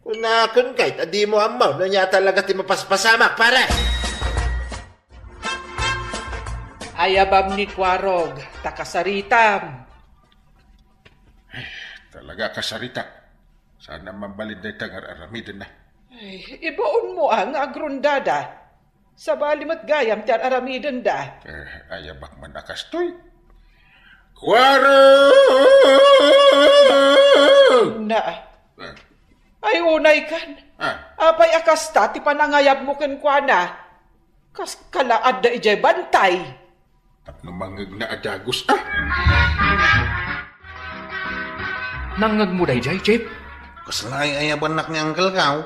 Kunakon kay, ta dimo ammo no ania talaga ti mapaspasamak, pare. Ayabam ni Kuarog, ta kasaritam. Talaga kasarita. Saan a mambalin dayta nga ar-aramidenna. Ay, ibaonmo a nga agrundada. Sabali met gayam ti ar-aramidenda. Eh, ayabak man a kastoy. Kuarog! Na. Eh. Ay, unay kan. Ah. Apay a kasta ti panangayabmo kenkuana? Kas kalaadda idiay bantay. Tapno mangngegna a dagus, a. Nangngegmo daydiay, Chief? Kasla ay-ayabannak ni Uncle Kao?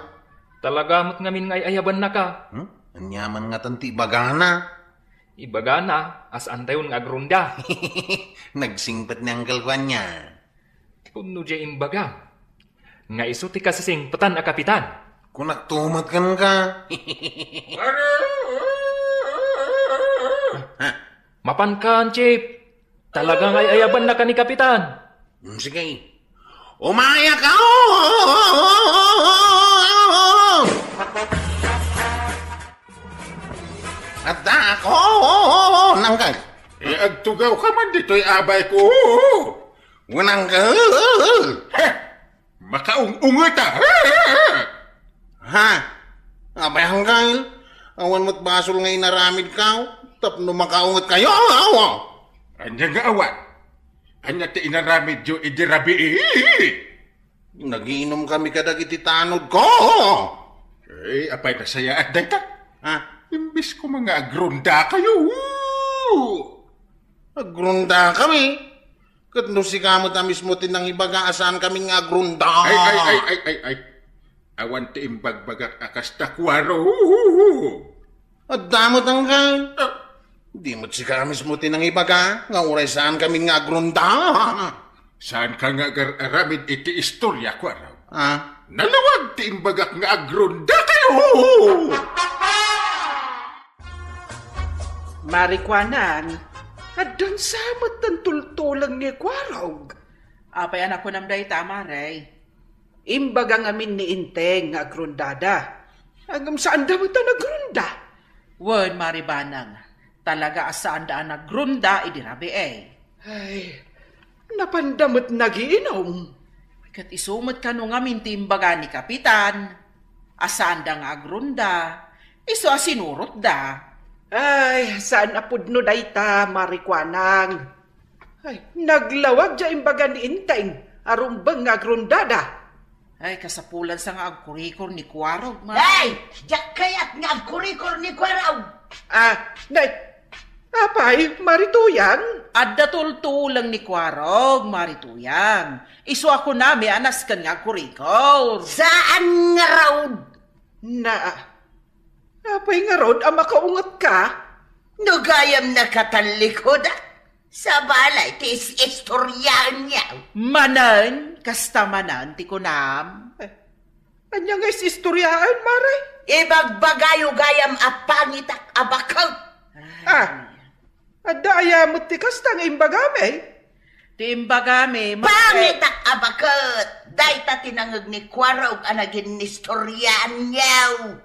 Talaga met ngamin nga ay-ayabannaka. Hmm? Aniaman ngatan ti ibagana? Ibagana, a saantayon nga agrunda. Nagsingpet ni Uncle Kao ania. Pudno diay imbaga nga isu ti kasisingpetan a kapitan. Kunakto met kenka. Ha? Mapankan, Chief. Talaga nga ay-ayabannaka ni Kapitan. Hmm, sige. Umayaka! Adda ako! Nangkal. Eh, agtugaw ka man ditoy abay ko. Unang ka. Heh! Makaung-ungeta! Ha? Apay, Uncle? Awan met basol nga inaramidko tapno makaunget kayo? Ania nga awan? Ania ti inaramidyo idi rabii? Nagiinom kami kadagiti tanodko. Eh, apay nasayaat dayta? Ha? Imbes koma nga agrunda kayo. Agrunda kami? Ket no sika met a mismo ti nangibaga a saan kami nga agrunda. Ay, ay, ay, ay, ay, ay. Awan ti imbagbagak a kasta, Kuaro. Adda met, Uncle. Ah. Di met sika a mismo ti nangibaga nga uray saan kami nga agrunda. Saanka nga agar-aramid iti istoria, Kuaro? Ah? Nalawag ti imbagak nga agrunda kayo! Mari Kuanang, addan sa met ti tultuleng ni Kuarog. Apay a nakunam dayta, Mare? Imbaga ngamin ni Inteng nga agrundada. Ngem saanda met a nagrunda. Wen, Mari Banang, talaga a saanda a nagrunda idi rabii. Ay, napanda met nagiinom. Ket isu met kano ngamin ti imbaga ni Kapitan a saanda nga agrunda, isu a sinurotda. Ay, saan a pudno dayta, Mari Kuanang. Ay, naglawag diay imbaga ni Inteng a rumbeng nga agrundada. Ay, kasapulansa nga agkurikor ni Kuarog, Mari. Ay, diak kayat nga agkurikor ni Kuarog. Ah, nay, apay, Mari Tuyang? Adda tultuleng ni Kuarog, Mari Tuyang. Isu a kunami a nasken nga agkurikor. Saan ngarud? Na, apay ngarud a makaungetka? No gayam nakatallikod, ah. Sabali ti is-istoriaenyo. Manen, kasta manen ti kunam. Eh, ania nga is-istoriaen, Mare? Ibagbagayo gayam a pangitak a baket. Ah, adda aya met ti kasta nga imbagami? Ti imbagami, Mare. Pangitak a baket. Dayta ti nangeg ni Kuarog a naginnistoriaenyo.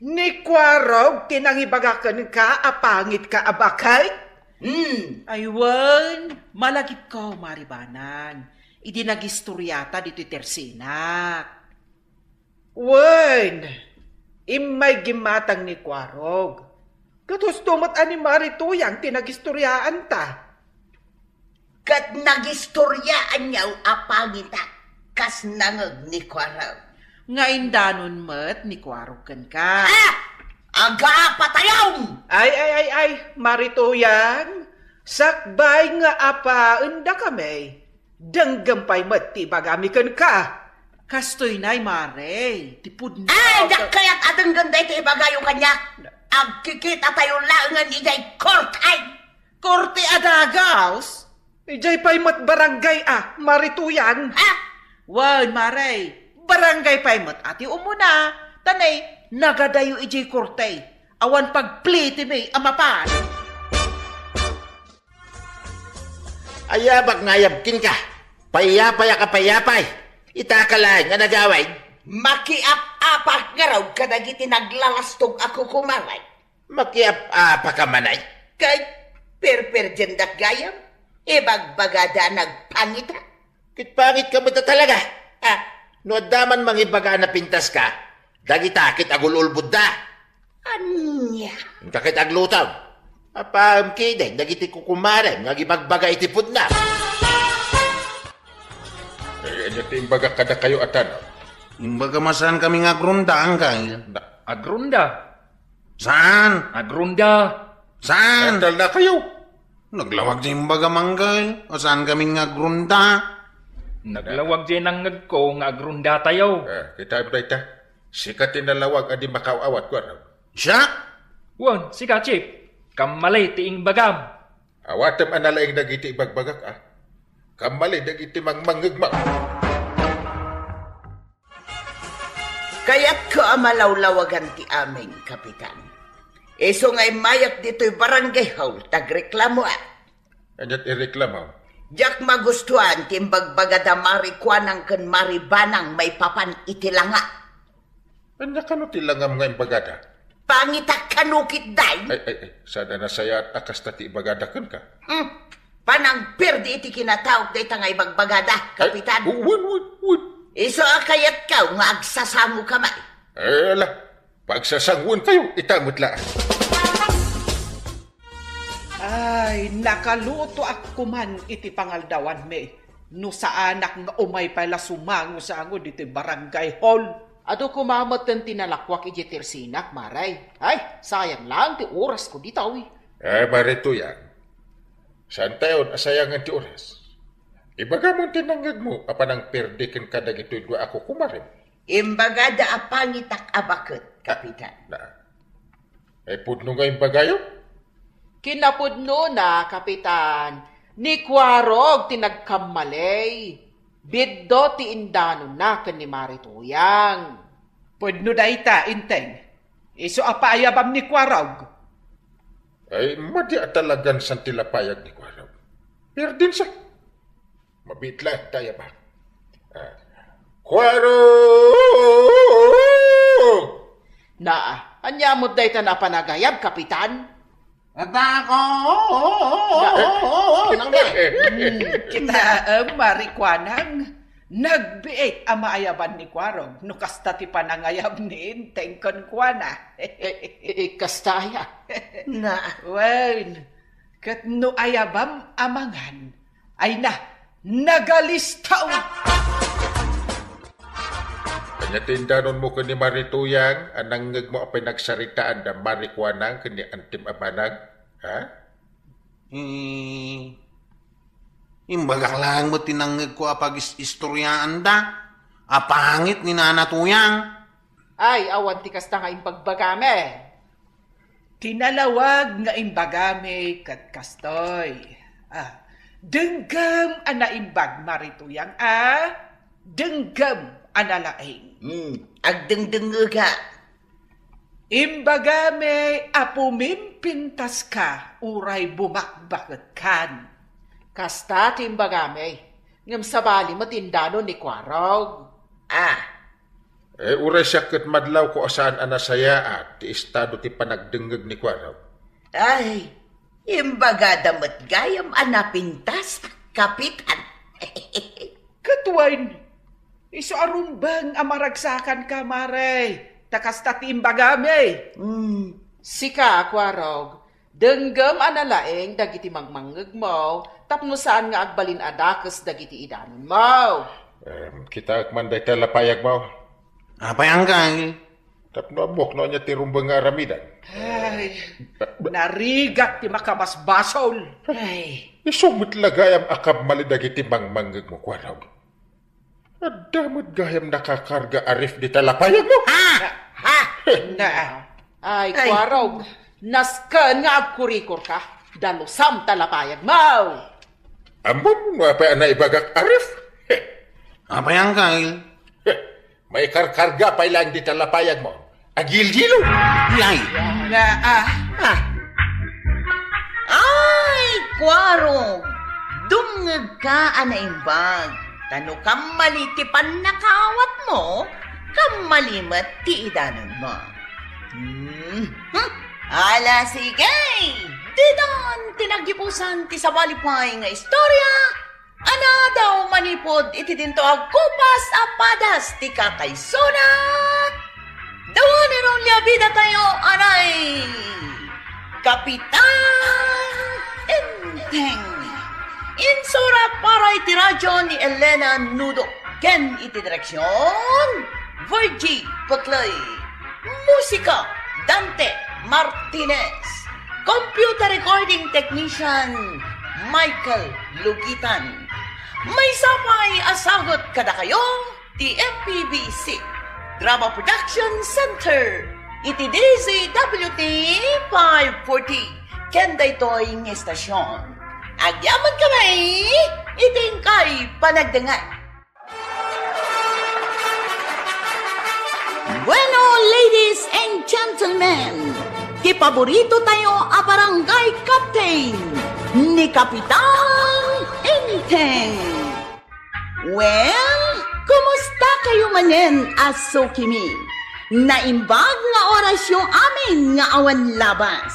Ni Kuarog ti nangibaga kenka a pangitka a baket? Hmm. Ay, wen, malagipko, Mari Banang, idi nagistoriata ditoy tersinak. Wen, immay gimmatang ni Kuarog. Ket husto met a ni Mari Tuyang ti nagistoriaanta. Ket nagistoriaanyo a pangitak kas nangeg ni Kuarog. Nga indanon met ni Kuarog kenka. Ah! Agapatayon! Ay, ay, ay, ay, Mari Tuyang, sakbay nga apaendakami, denggem pay met ti ibagami kenka. Kastoy nay, Mare, ti pudno. Ay, diak kayat a denggen daytoy ibagayo kaniak. Agkikitatayo laengen idiay korte. Korte a dagus? Idiay pay met barangay a, Mare Tuyang. Ha? Wen, Mare, barangay pay met a ti umuna. Ta nay, nagadayo idiay korte. Awan pagplitimi a mapan. Ayabak nga ayab kenka. Payapay a kapayapay. Ita ka laeng nga nagawid. Makiap-apak ngarud kadagiti naglalastog a kukumaray. Makiap-apaka man ay. Ket perperdiendak gayam, ibagbagada a nagpangita. Ket pangit ka met talaga. Ah, no adda man mangibaga a napintaska, dagita ket agul-ulbodda. Ania? Inka ket aglutom. Apaem kidin dagiti kukumarem nga agibagbaga iti pudno. Eh, ania ti imbagak kadakayo a tanaw? Imbagam a saan kami nga agrunda, angkay. Na- Agrunda? Saan? Agrunda? Saan? Atal na kayo. Naglawag ti imbagam, angkay. A saan kami nga agrunda? Naglawag ti nangngegko nga agrunda tayo. Eh, kita mo dayta. Sika ti nalawag a di makaawat, kuana. Siak? Wen, sika, Chief. Kammali ti imbagam. Awatem a nalaing dagiti ibagbagak, a. Kammali dagiti mangmangngegmo. Kayatko a malawlawagan ti amin, Kapitan. Isu nga immayak ditoy barangay hall, tagreklamoak. Ania ti ireklamo? Diak magustuan ti imbagbagada Mari Kuanang ken Mari Banang maipapan iti langa. Ania kano ti langam nga imbagada? Pangitak kano ketdi? Ay, ay, ay, saan a nasayaat a kasta ti ibagada kenka? Hmm. Panangperdi iti kinataok dayta nga ibagbagada, Kapitan. Ay, wen, wen, wen. Isu a kayatko nga agsasangoka met. Eh, ala, pagsasangoenkayo, ita met laeng. Ay, nakalutoak koman iti pangaldawanmi. No saanak nga umay pay la sumangosango ditoy barangay hall. Adu koma metten ti nalakuak idiay tersinak, Mare. Ay, sayang laeng ti orasko ditoy. Eh, Mare Tuyang, saantayon a sayangen ti oras. Ibagam ti nangngegmo a panangperdi kenka dagitoy dua a kukumarem. Imbagada a pangitak a baket, Kapitan. Na, Ay, pudno nga imbagayo? Kinapudnona, Kapitan, ni Kuarog ti nagkammaley. Biddo ti indanonna ken ni Mari Tuyang. Pudno dayta, Enteng. Isu a paayabam ni Kuarog. Ay, madi a talagan san ti lapayag ni Kuarog. Perdinsa. Mabiit laeng ti ayabak. Ah. Kuarog! Naa, ania met dayta a panagayab, Kapitan? Adda ko! Hmm, kitaem, Mari Kuanang. Nagbiit a maayaban ni Kuarog no kasta ti panangayab ni Enteng kenkuana. Eh, eh, kasta aya? Na. Wen, ket no ayabam a mangan, ay na, nagalistaw! Ania ti indanonmo ken ni Mari Tuyang a nangngegmo a pinagsaritaan da Mari Kuanang ken ni Antim a Banang? Ha? Eh, imbagak laeng met ti nangngegko a pagis-istoryaanda a pangit ni Nana Tuyang. Ay, awan ti kasta nga imbagbagami. Ti nalawag nga imbagami ket kastoy. Ah, denggem a naimbag Mari Tuyang a, denggem a nalaing. Hmm, agdengdengngega. Imbagami a pumimpintaska uray bumakbaketkan. Kasta ti imbagami, ngem sabali met ti indanon ni Kuarog. Ah, Eh, uray siak ket madlawko a saan a nasayaat ti estado ti panagdengngeg ni Kuarog. Ay, imbagada met gayam a napintas, Kapitan. Ket wen, isu a rumbeng a maragsakanka, Mare, ta kasta ti imbagami. Hmm. Sika, Kuarog, denggem a nalaing dagiti mangmangngegmo tapno saan nga agbalin a dakes dagiti idanonmo. Em, kitaek man dayta lapayagmo. Apay, angkay? Tapno ammok no ania ti rumbeng nga aramidan. Ay, narigat ti makabasbasol. Ay. Isu met la gayam a kammalin dagiti mangmangngegmo, Kuarog. Adda met gayam nakakarga a ref dita lapayagmo? Ha? Ha? Na. Ay, Ay. Kuarog, nasken nga agkurikor ka. Dalusam ta lapayagmo. Ammom no apay a naibagak a ref? Apay, Uncle? Maikarkarga pay laeng dita lapayagmo. Agilgilo. Yay! Na, ah. Ah. Ay, Kuarog! Dumngegka a naimbag. Ta no kammali ti pannakaawatmo, kammali met ti idanonmo. Hmm. Hmm. Ala, sige! Ditan ti naggipusan ti sabali pay nga istorya. Anadaw manipud iti dinto agkupas a padas ti kakaisuna. The one and only a bida tayo, anay, Kapitan Enteng. Insurat para iti radyo ni Elena Nudo ken iti direksyon, Virgie Peclay. Musika, Dante Martinez. Computer recording technician, Michael Lugitan. Maysa pay a sagut kadakayo ti M P B C Drama Production Center iti D Z W T five forty ken daytoy nga istasyon. Agyaman kami iti inkay panagdengngeg. Bueno, ladies and gentlemen, ti paborito tayo a barangay captain, ni Kapitan Enteng. Well, kumusta kayo manen a sukimi? Naimbag nga orasyo amin nga awan labas.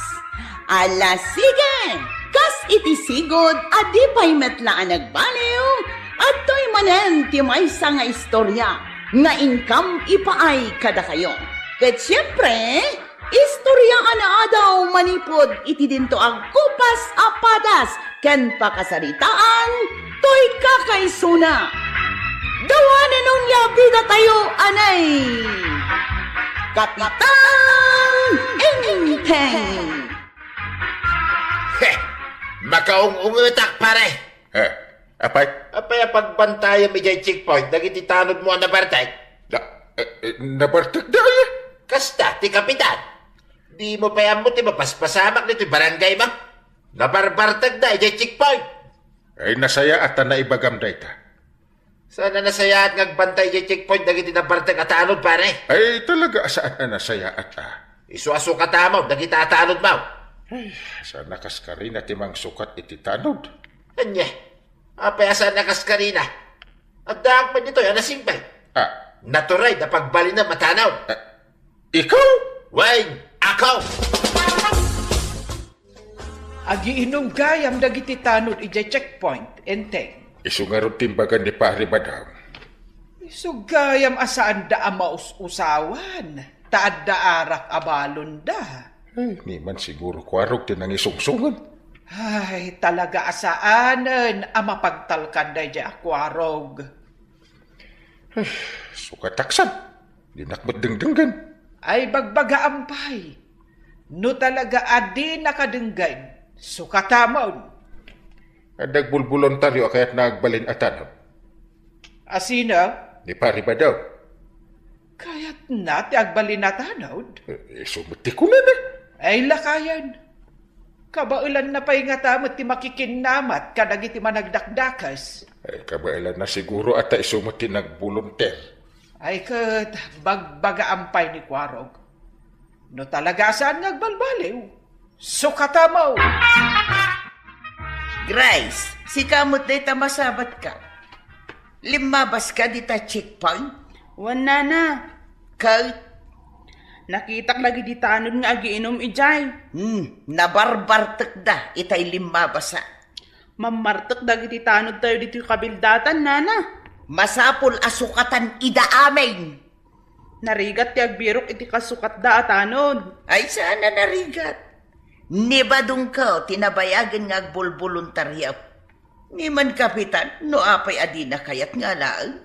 Ala, sige! Kas iti sigud a di pay met la a nagbaliw, adtoy manen ti maysa nga istorya nga inkam ipaay kadakayo. Ket siempre, istorya a naadaw manipud iti dinto agkupas a padas ken pakasaritaan toy kakaisuna. The one and only a bida tayo, anay, Kapitan Enteng. He! Makaung-ungetak, pare! He, apay? Apay a pagbantayam idiay checkpoint dagiti tanodmo a nabartek? Na, eh, eh, nabartek da, eh. Kasta, ti kapitan. Dimo pay ammo ti mapaspasamak ditoy barangaymo? Nabarbartek da idiay checkpoint. Ay, nasayaat ta naibagam dayta. Saan a nasayaat nga agbantay idiay checkpoint dagiti nabartek a tanod, pare? Ay, talaga a saan a nasayaat, a. Isu a sukatam dagita a tanodmo. Ay, saan a kaskarina ti mangsukat iti tanod? Ania? Apay a saan a kaskarina? Addaak met ditoy a nasimbay. Ah. Naturay da pagbalinem a tanod. Ah, ikaw? Wen, ako! Agiinum gayam dagiti tanod idiay checkpoint, Enteng. Isu ngarud ti imbaga ni Pari Badam. Isu gayam a saanda a maus-usawan, ta adda arak a balonda. Ay, ni man siguro Kuarog ti nangisungsungen. Ay, talaga a saanen a mapagtalkan daydiay a Kuarog. Sukataksan, dinak met dengdenggen. Ay, bagbagaam pay. No talaga a dinaka denggen, sukatamon. Adda agbulboluntario a kayatna agbalin a tanod. A sino? Ni Pari Badaw. Kayatna ti agbalin a tanod? Eh, isu met ti kunana. Ay, lakayen. Kabaelanna pay ngata met ti makikinnamat kadagiti managdakdakes. Ay, kabaelanna siguro a ta isu met ti nagbolunter. Ay ket, bagbagaam pay ni Kuarog. No talaga a saan nga agbalbaliw, sukatamo! Grace, sika met dayta masabatka. Limmabaska dita checkpoint? Wen, nana. Ket? Nakitak dagiti tanod nga agiinum idiay. Hmm, nabarbartekda itay limmabasa. Mammartek dagiti tanodtayo ditoy kabildatan, nana. Masapul a sukatan ida amin. Narigat ti agbirok iti kasukatda a tanod. Ay, saan a narigat. Ni Badungko ti nabayagen nga agbolboluntario. Ni man kapitan, no apay a dina kayat nga alaen.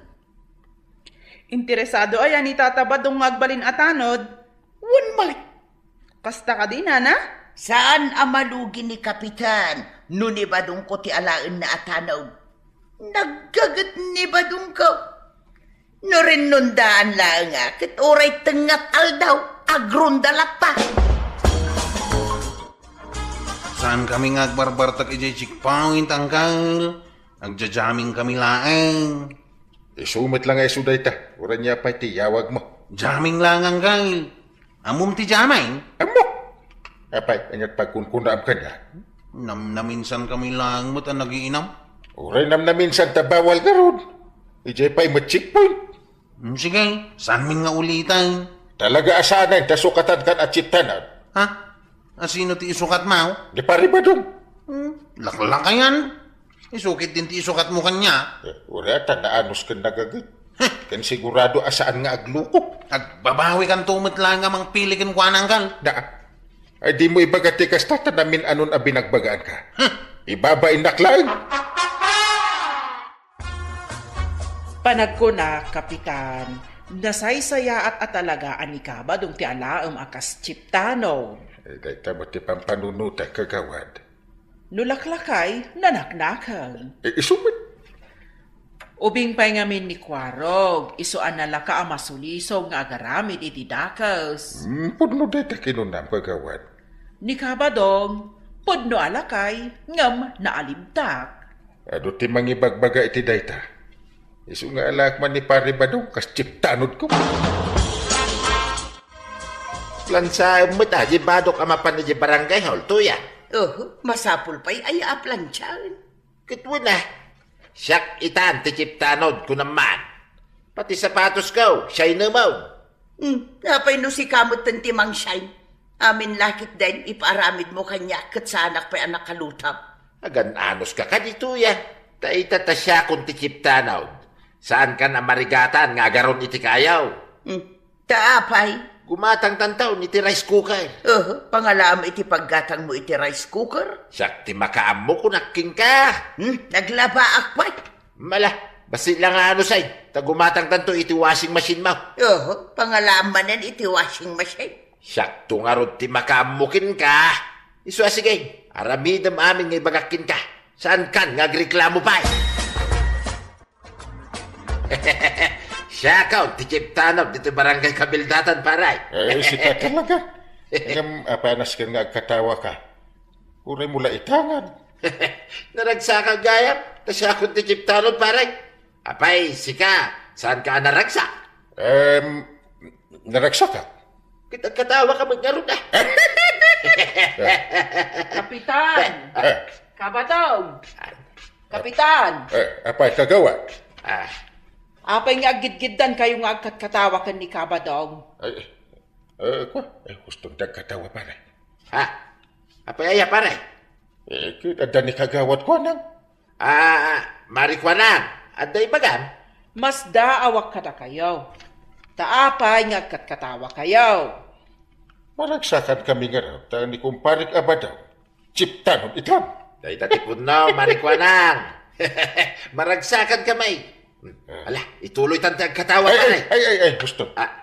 Interesado aya ni Tata Badong nga agbalin a tanod? Wen met. Kasta kadi, nana? Saan a malugi ni kapitan no ni Badungko ti alaenna a tanod. Naggaget ni Badungko. No rinnondaan laeng a, ket uray tengnga ti aldaw, agronda latta. Saan kami nga agbarbartek idiay checkpoint, Angkel. Agja-jamming kami laeng. Isu met la nga isu dayta. Uray ania pay ti iyawagmo? Jamming laeng, Angkel. Ammom ti jamming? Ammo. Apay, ania ti pagkunkunaam kaniak? Namnaminsan kami laeng met a nagiinam. Uray namnaminsan ta bawal ngarud. Idiay pay met checkpoint. Hmm, sige, saanmin nga uliten? Talaga a saanen ta sukatankan a cheap tanod. Ha? Asino ti isukatmo? Ni Pare Badong. Hmm, laklakayan. Isu ketdin ti isukatmo kaniak. Eh, uray ta naanus ken nagaget. Heh. Ken sigurado a saan nga agluko. Agbabawikanto met laeng a mangpili kenkuana, Angkel. Daa. Ay, dimo ibaga ti kasta ta namin-anon a binagbagaanka. Heh. Ibabainnak laeng. Panagkunak, Kapitan, nasaysayaat a talaga a ni Kabadong ti alaem a kas cheap tanod. Eh, dayta met ti pampanunotak, kagawad. No laklakay, nanaknakeng. Eh, isu met. Ubing pay ngamin ni Kuarog, isu a nalaka a masulisog nga agaramid iti dakes. Hmm, pudno dayta kinunam, kagawad. Ni Kabadong, pudno a lakay, ngem naalibtak. Adu ti mangibagbaga iti dayta. Isu nga alaek man ni Pare Badong, kas cheap tanodko. Plansaem met a, di badok a mapan idiay barangay hall, Tuya. Oho, masapul pay aya a plansaen. Ket wen a, siak itan ti cheap tanod, kunam man. Pati sapatosko, shine mo. Hmm, apay no sika metten ti mang-shine? Amin la ketdin ipaaramidmo kaniak ket saanak pay a nakalutap. Agan-anuska kadi, Tuya. Ta ita ta siakon ti cheap tanod. Saankan a marigatan nga agaron iti kayo. Hmm, ta apay? Gumatangtanto iti rice cooker. Oho, pangalaam iti paggatangmo iti rice cooker? Siak ti makaammo, kunak kenka. Hmm, naglabaak pay. Mala, basi la nga anusay, ta gumatangtanto iti washing machine mo. Oho, pangalaam manen iti washing machine. Siakto ngarud ti makaammo kenka. Isu a sige, aramidem amin nga ibagak kenka. Saankan nga agreklamo pay. Siakon ti cheap tanod ditoy barangay Kabildatan, pare. Eh, sika talaga. Ngem, apay a nasken nga agkatawaka? Uray mo la itangan. Naragsakan gayam, ta siakon ti cheap tanod, pare. Apay, sika, saanka a naragsak? Em, naragsakak. Ket agkatawaka met ngarud, a. Kapitan! Eh. Kabadong! Kapitan! Eh, apay, kagawad? Ah. Apay nga aggidgiddankayo nga agkatkatawa ken ni Kabadong? Ay, eh, kua, eh, huston ti agkatawa, pare. Ha? Apay aya, pare? Eh, ket adda ni kagawad, kuanang. Ah, Mari Kuanang, adda ibagam? Masdaawak kadakayo. Ta apay nga agkatkatawakayo? Maragsakan kami ngarud, ta ni kumparek a Badong, cheap tanod itan. Dayta ti pudno, Mari Kuanang. Maragsakan kami. Ah. Ala, ituloytan ti agkatawa, pare. Ay, ay, ay, huston. Ah.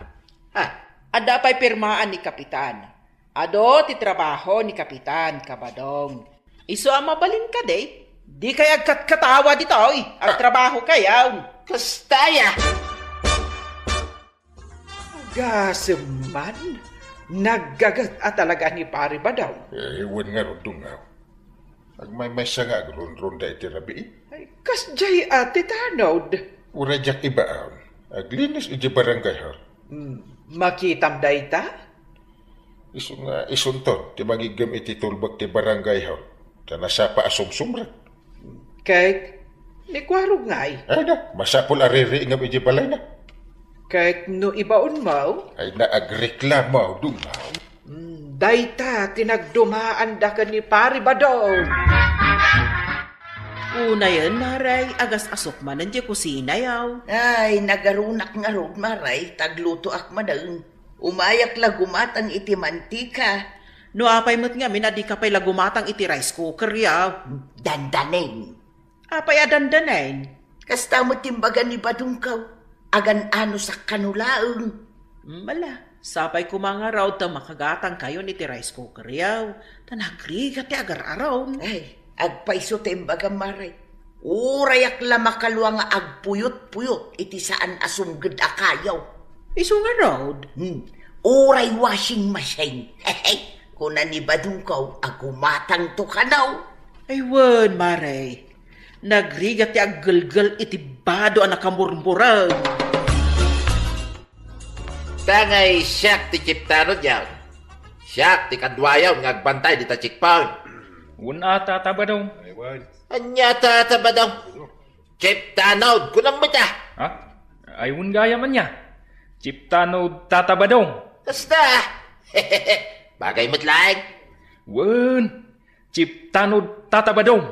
Ah. Adda pay pirmaan ni Kapitan. Adu ti trabaho ni Kapitan, Kabadong. Isu a mabalin kadi, dikay agkatkatawa ditoy, agtrabahokayo. Kasta aya. Gasem man, naggaget a talaga ni Pare Badong. Eh, wen ngarud, Dungaw. Agmaymaysa nga agrunrunda iti rabii. Ay, kasdiay a ti tanod. Uray diak ibaon. Aglinis iti barangay hall. Hmm, makitam dayta? Isu nga isunton ti mangiggem iti tulbek ti barangay hall. Ta nasapa a sumsumrek. Ket ni Kuarog ngay? Ay na, masapul a ririingem iti balayna. Ket no ibaonmo? Ay na, agreklamo, Dungaw. Hmm, dayta ti nagdumaanda ken ni Pare Badong. Unayen, Mare, agas-asok manen ti kusinayo. Ay, nagarunak ngarud, Mare, ta aglutoak manen. Umayak la gumatang iti mantika. No apay met ngamin a dika pay la gumatang iti rice cooker, ya? Dandanen. Apay a dandanen? Kasta met ti imbaga ni Badongko, agan-anusak kano laeng. Mala, sapay koma ngarud ta makagatangkayon iti rice cooker, ya, ta nagrigat ti agar-aron. Ay, agpayso ti imbagam, Mare. Urayak la makalua nga agpuyot-puyot iti saan a sumged a kayo. Isu ngarud? Hmm. Uray washing machine. Kuna ni Badongko a gumatangto kano. Ay wen, Mare. Nagrigat ti aggelgel iti bado a nakamurmureng. Tangay siak ti chiptanodyo. Siak ti kaduayo nga agbantay dita checkpoint. Wen a, Tata Badong. Ania, Tata Badong? Chiptanod, kunam met a. Ha? Ay, wen gayam ania. Chiptanod, Tata Badong. Kasta. Bagay met laeng. Wen, chiptanod, Tata Badong.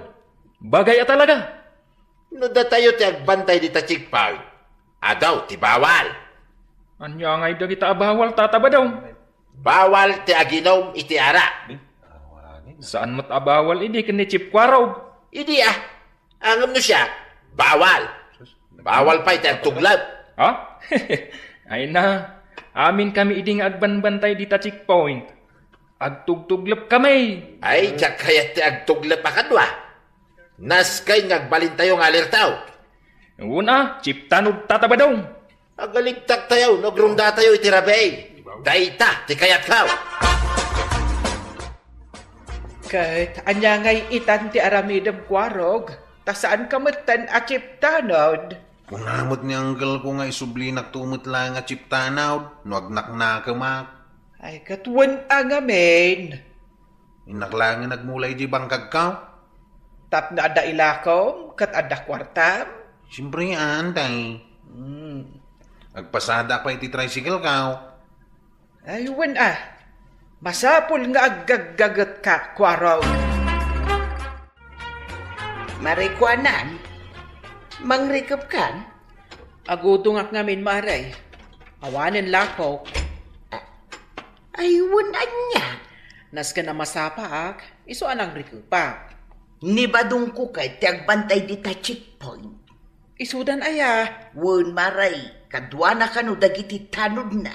Bagay a talaga. No datayo ti agbantay dita checkpoint, adu ti bawal. Ania ngay dagita a bawal, Tata Badong? Bawal ti aginum iti arak. Saan met a bawal idi ken ni Chief Kuarog? Idi a, ngem no siak, bawal. Bawal pay ti agtuglep. Ha? Ay na, amin kami idi nga agbanbantay dita checkpoint. Agtugtuglep kami. Ay, diak kayat ti agtuglep a kadua. Naskay nga agbalintayo nga alerta. Wen a, chiptanod, Tata Badong. Agalibtaktayo no agrundatayo iti rabii. Dayta ti kayatko. Ket ania ngay itan ti aramidem, Kuarog? Ta saanka metten a chiptanod. Kuna met ni anggelko nga isublinak to met laeng a chiptanod no agnaknakemak. Ay, ket wen a ngamin. Innak laengen agmula idiay bangkagko. Tapno adda ilakom ket adda kuartam? Siempre, antay. Hmm. Agpasada pay ti tricycle ko. Ay, wen a. Masapul nga aggaggagetka, Kuarog. Mare, kuanan, mangrikepkan? Agudongak ngamin, Mare. Awanen lakok. Ay, wen ania? Nasken a masapaak, isu a nangrikepak. Ni Badongko ket ti agbantay dita checkpoint. Isudan aya? Wen, Mare, kaduana kano dagiti tanodna.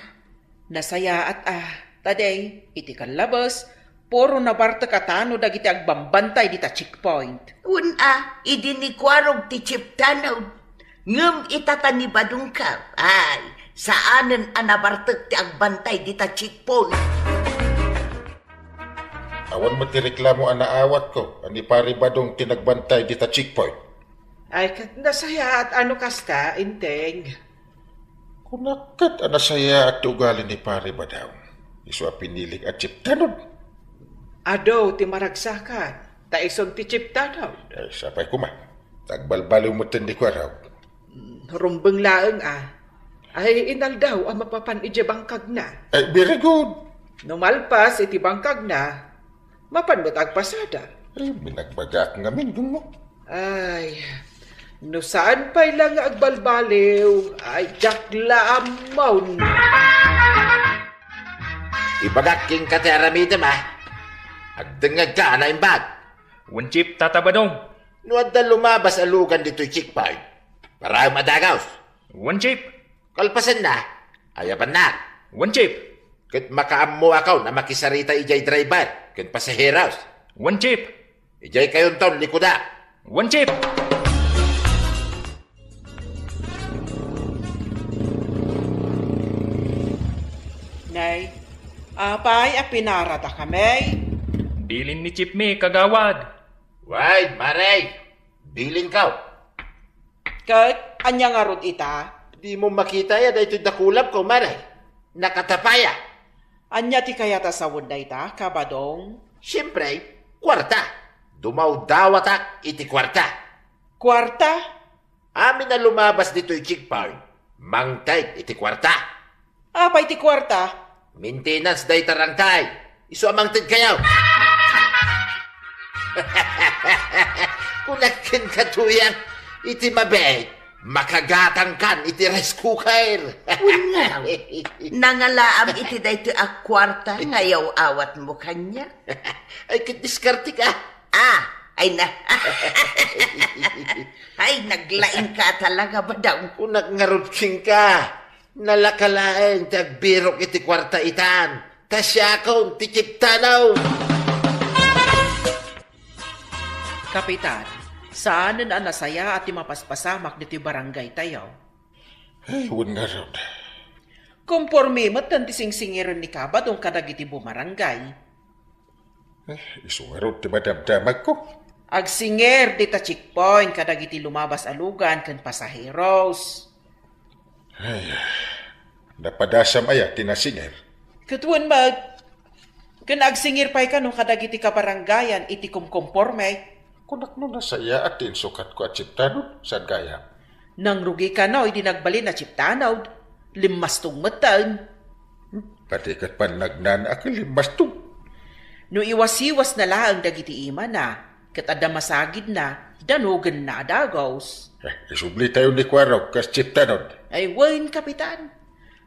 Nasayaat a, ta di, iti kallabes, puro nabartek a tanod dagiti agbambantay dita checkpoint. Wen a, idi ni Kuarog ti chiptanod, ngem itata ni Badongko, ay, saanen a nabartek ti agbantay dita checkpoint. Awan met ti reklamo a naawatko a ni Pare Badong ti nagbantay dita checkpoint. Ay, ket nasayaat a no kasta, Enteng. Kunak ket a nasayaat ti ugali ni Pare Badong. Isu a pinilik a chiptanod. Adu ti maragsakan, ta isun ti chiptanod. Ay, sapay koma. Agbalbaliw metten ni Kuarog. Rumbeng laeng a. Ay, inaldaw a mapapan idiay bangkagna. Ay, very good. No malpas iti bangkagna, mapan met agpasada. Ay, binagbagak ngamin, Gunmo. Ay, no saan pay la nga agbalbaliw, ay, diak la ammon. Ibagak kenka ti aramidem, a. Agdengngegka a naimbag. Wen, Chief, Tata Badong. No adda lumabas a lugan ditoy checkpoint, paraem a dagaws. Wen, Chief. Kalpasanna, ayabannak. Wen, Chief. Ket makaammoakon a makisarita idiay driver ken pasaheros. Wen, Chief. Idiay kayonton likuda. Wen, Chief. Nay, apay a pinarada kami? Bilin ni Chief mi, kagawad. Wide, Mare. Bilinko. Ket ania ngarud ita? Dimo makita ya daytoy dakulapko, Mare. Nakatapaya. Ania ti kayat a sawen dayta, Kabadong? Siempre, kuarta. Dumawdawatak iti kuarta. Kuarta? Amin a lumabas ditoy checkpoint, mangted iti kuarta. Apay ti kuarta? Maintenance dayta, rangkay. Isu a mangtedkayo. Kunak kenka, Tuyang, iti mabiit, makagatangkan iti rice cooker. Wen, nangalaam iti daytoy a kuarta nga ayaw-awatmo kaniak. Ay, ket diskartek a. Ah, ay na. Ay, naglaingka talaga, Badong. Kunak ngarud kenka. Nalaka laeng ti agbirok iti kuarta itan, ta siakon ti chiptanaw. Kapitan, Saanen a nasayaat ti mapaspasamak ditoy barangay tayo. Ay, wen ngarud. Komporme met ti singsingiren ni Kabadong kadagiti bumarangay. Eh, isu ngarud ti madamdamagko. Agsingir dita checkpoint kadagiti lumabas a lugan ken pasaheros. Ay, napadasam aya ti nasingir? Ket wen met, ken agsingir pay kano kadagiti kabarangayan iti kumkomporme. Kunak no nasayaat ti insukatko a chiptanod, saan gayam? Nangrugi kano idi nagbalin a chiptanod, limmastog metten. Pati ket pannagnaan a ket limmastog. No iwasiwasna laeng dagiti imana, ket adda masagidna, danogenna a dagus. Eh, isublitayo ni Kuarog kas chiptanod. Ay wen, Kapitan.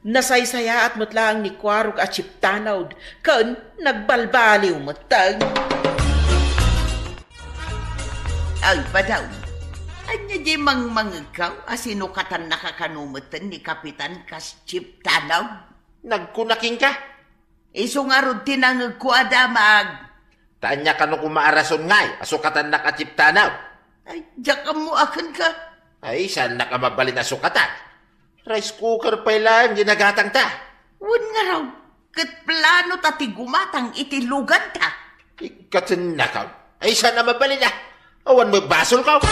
Nasaysayaat met laeng ni Kuarog a chiptanod, ken nagbalbaliw metten. Ay, Badong, ania di mangmangegkaw a sinukatannaka kano metten ni Kapitan kas chiptanod? Nagkuna kenka? Isu ngarud ti nangegko a damag. Ta ania kano koma a rason ngay a sukatannak a chiptanod? Ay, diak ammo a kenka. Ay, saannak a mabalin a sukatan? Rice cooker pay laeng ginagatangta. Wen ngarud, ket plano ta ti gumatang iti luganta. Ikatennakaw. Ay, saan a mabalin a? Awan met basolkaw.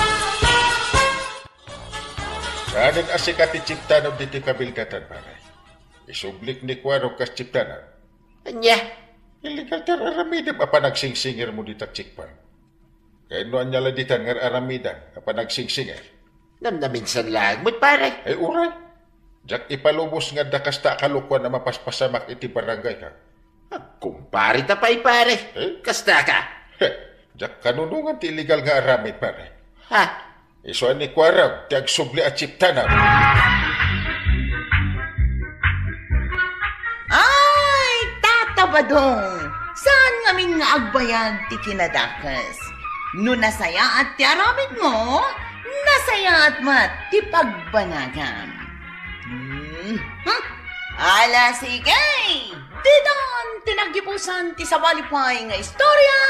Saanen a sika ti chiptanod ditoy kabildatan, pare. Isublik ni Kuarog kas chiptanod. Ania? Illegal ti ar-aramidem a panagsingsingirmo dita checkpoint. Ket no ania la ditan nga ar-aramidem a panagsingsingir? Namnaminsan laeng met, pare. Ay, uray. Diak ipalubos nga adda kasta a kalokoan a mapaspasamak iti barangay ka. Agkumpare ta pay, pare. Eh? Kasta ka. Heh, diak kanunongan ti illegal nga aramid, pare. Ha? Isu a ni Kuarog ti agsubli a chiptanod. Ay, Tata Badong, saan ngamin nga agbayag ti kinadakes? No nasayaat ti aramidmo, nasayaat met ti pagbanagam. Hmm. Ala, sige! Ditan ti naggibusan ti sabali pay nga istorya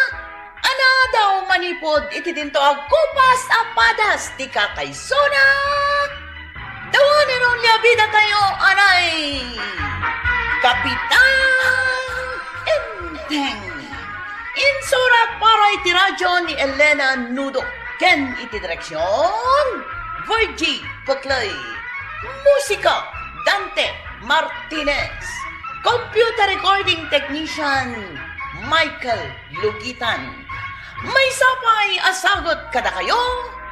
a naadaw manipud iti dinto a kupas a padas ti kakaisuna. Dawanen ni Abida tayo, anay! Kapitan Enteng. Insurat para iti radyo ni Elena Nudo ken iti direksyon, Virgie Puclay. Musika, Dante Martinez. Computer recording technician, Michael Lugitan. Maysa pay a sagut kadakayo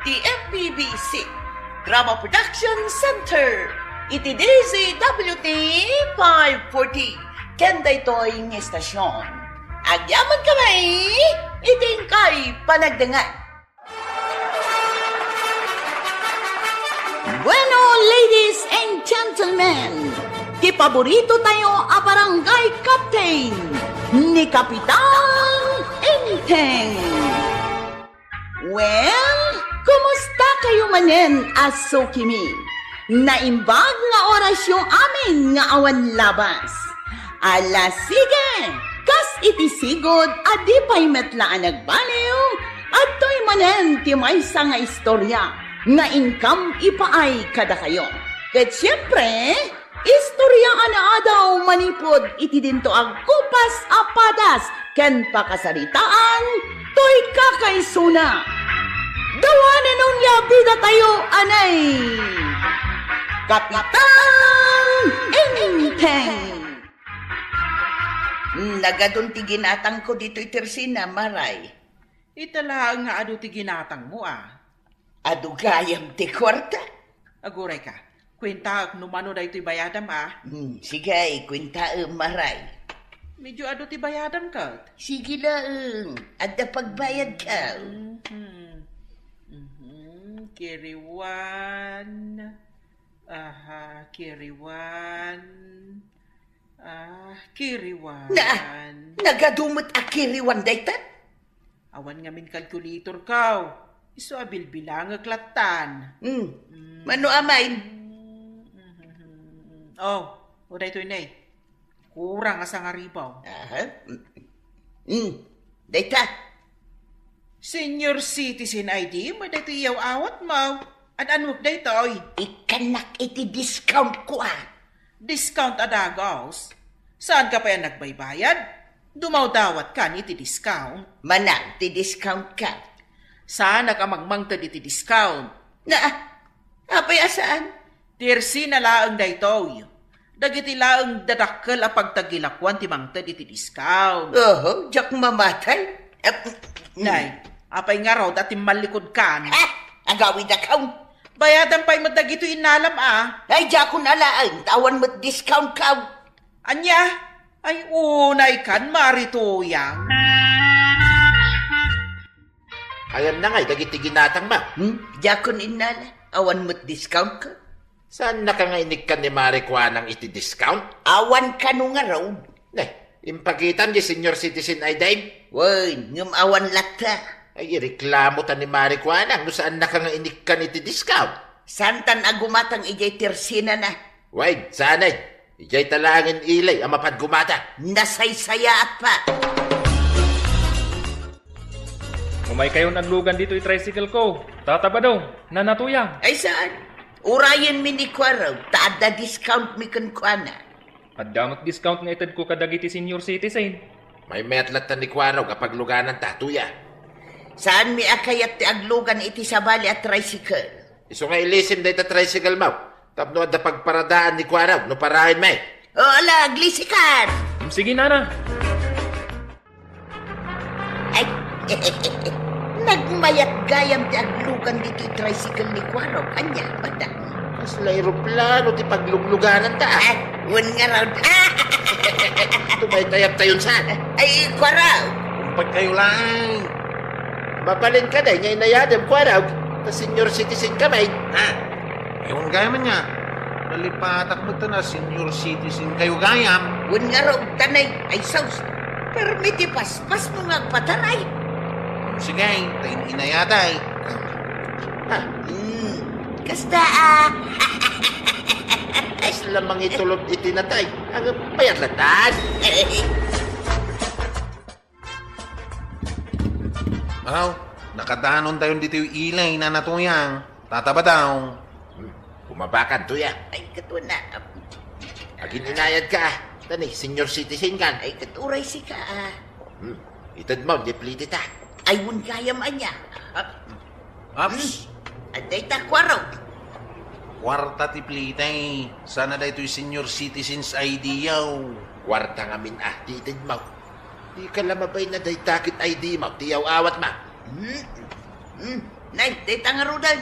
ti M P B C Drama Production Center iti D Z W T five forty ken daytoy nga istasyon. Agyamankami iti inkay panagdengngeg. Bueno, ladies and gentlemen, ti paborito tayo a barangay captain, ni Kapitan Enteng. Well, kumusta kayo manen a sukimi? Naimbag nga orasyo amin nga awan labas. Ala, sige! Kas iti sigud a di pay met la a nagbaliw, adtoy manen ti maysa nga istorya nga inkam ipaay kadakayo. Ket siempre, istorya a naadaw manipud iti dinto a kupas a padas ken pakasaritaan toy kakaisuna. Dawanen ni Abida tayo, anay! Kapitan Enteng. Nagadun ti ginatangko ditoy tersina, Maray. Ita laeng nga adu ti ginatangmo, a. Adu gayam ti kuarta. Aguray ka. Kuentaek no mano daytoy bayadam, a. Hmm, sige, kuentaem, Maray. Medyo adu ti bayadam ket. Sige laeng, adda pagbayadko. Mhm. Mhm. Kiriwan. Aha, kiriwan. Ah, kiriwan. Na, nagadu met a kiriwan dayta? Awan ngamin calculator ko. Isu a bilbilangek lattan. Hmm. Mm. Mano amay? Mm. Oh, o daytoy ne. Kurang a sangaribaw. Aha. Hmm. Dayta. Senior citizen I D met daytoy iyaw-awatmo. Ad-anok daytoy? Ikkannak iti discount ko, a. Discount a dagus? Saanka pay a nagbaybayad? Dumawdawatkan iti discount. Manaw ti discount ka. Saanak a mangmangted iti discount. Na, apay a saan? Ti ersina laeng daytoy. Dagiti laeng dadakkel a pagtagilakuan ti mangted iti discount. Oho, diak mamatay. Ap-, Nay, apay ngarud a timmallikudkan? Ha? Agawidakon. Bayadan pay met dagitoy innalam, a. Ay, diakon alaen, ta awan met discount ka. Ania? Ay, unay kan, Mari Tuyang. Ayanna ngay dagiti ginatangmo? Hmm? Diakon innala. Awan met discount ka. Saannaka nga inikkan ni Mari Kuanang iti discount? Awan kano ngarud. Ne, impakitam di senior citizen I D mo? Wen, ngem awan latta. Ay, ireklamo ta ni Mari Kuanang no saannaka nga inikkan iti discount. Santan a gumatang idiay ti ersinana. Wen, saan, ay. Idiay ta laengen ilay a mapan gumata. Nasaysayaat pa. Umaykayon aglugan ditoy tricycle ko, Tata Badong, Nana Tuyang. Ay saan? Urayenmi ni Kuarog, ta adda discount mi kenkuana. Adda met discount nga itedko kadagiti senior citizen. Maymayat latta ni Kuarog a paglugananta, Tuya. Saanmi a kayat ti aglugan iti sabali a tricycle. Isu nga ilisim dayta tricycle mo. Tapno adda pagparadaan ni Kuarog no paraenmi. O, ala, aglisikan! Sige, nana. Ay, nagmayat gayam ti aglugan ditoy tricycle ni Kuarog. Ania, madam? Kasla eroplano ti pagluglugananta, a. Ay, wen ngarud. Tumaytayabtayon saan? Ay, Kuarog. Kumpay kayo lang. Mabalin ka, day, nga inayadem, Kuarog. Ta senior citizen ka, bay. Ha? Ewan gayam ania. Nalipatak met a senior citizen kayo gayam. Wen ngarud, tanay, ay sus. Permi ti paspasmo nga agpataray. Sige, ta in-inayatay. Ha? Hmm, kasta, a. Kasla mangitulod iti natay. Ang payat latan. Aw, nakadanontayon ditoy ilay, Nana Tuyang. Tata Badong. Hmm, bumabakan, Tuya. Ay, katuna. Agin-inayad ka, a. Tani, senior citizen kan. Ay, katuray sika, a. Hmm, itedmo, di plitita. Ay, wen gayam ania. Ah, Aps. Hmm, adda ita, Kuarog. Kuarta ti plitay. Sana daytoy senior citizens I D yaw. Kuarta ngamin, a, ti itedmo. Dika la mabain a dayta ket I D mo, ti yaw-awatmo. Hmm? Hmm? Nay, dayta ngaruden.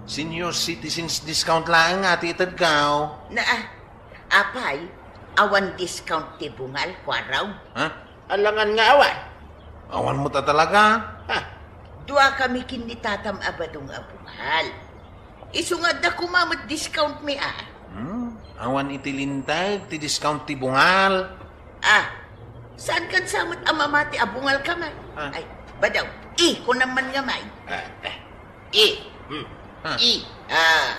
Senior citizens discount laeng a ti itedko. Na, a, apay, awan discount ti bungal, Kuarog? Ha? Alangan nga awan. Awan met a talaga? Ha? Dua kami ken ni tatam a Badong a bungal. Isu nga adda koma met discount mi, a. Hmm? Awan iti linteg ti discount ti bungal. Ah, saan kan sa met a mamati a bungal ka man? Ah. Ay, Badong, i, kunam man nga may. Ah, ah. I, hmm. Ah. I, ah.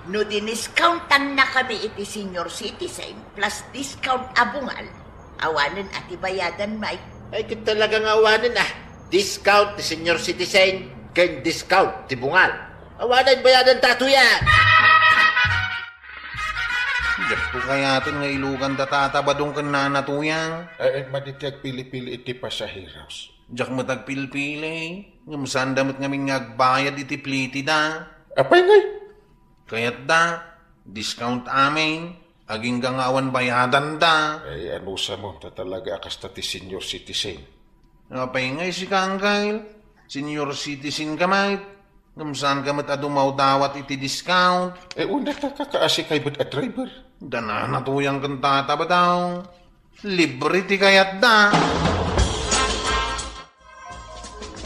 No diniscountan na kami iti senior citizen plus discount a bungal, awanen a ti bayadan, may. Ay, ket talaga nga awanen, a. Discount ti senior citizen, ken discount ti bungal. Awanen bayadan ta, Tuya. Diak to kayaten nga ilugan da Tata Badong ken Nana Tuyang. Ay, ay, madi ti agpili-pili iti pasaheros. Diak met agpilpili, ngem saan da met ngamin nga agbayad iti plitida. Apay ngay? Kayatda, discount amin, agingga nga awan bayadanda. Ay, anusam, ta talaga a kasta ti senior citizen. Apay ngay sika, Angkel? Senior citizen ka met, ngem saan ka met a dumawdawat iti discount. Eh, una ta kakaasi kay bet a driver. Da Nana Tuyang ken Tata Badong. Libre ti kayatda.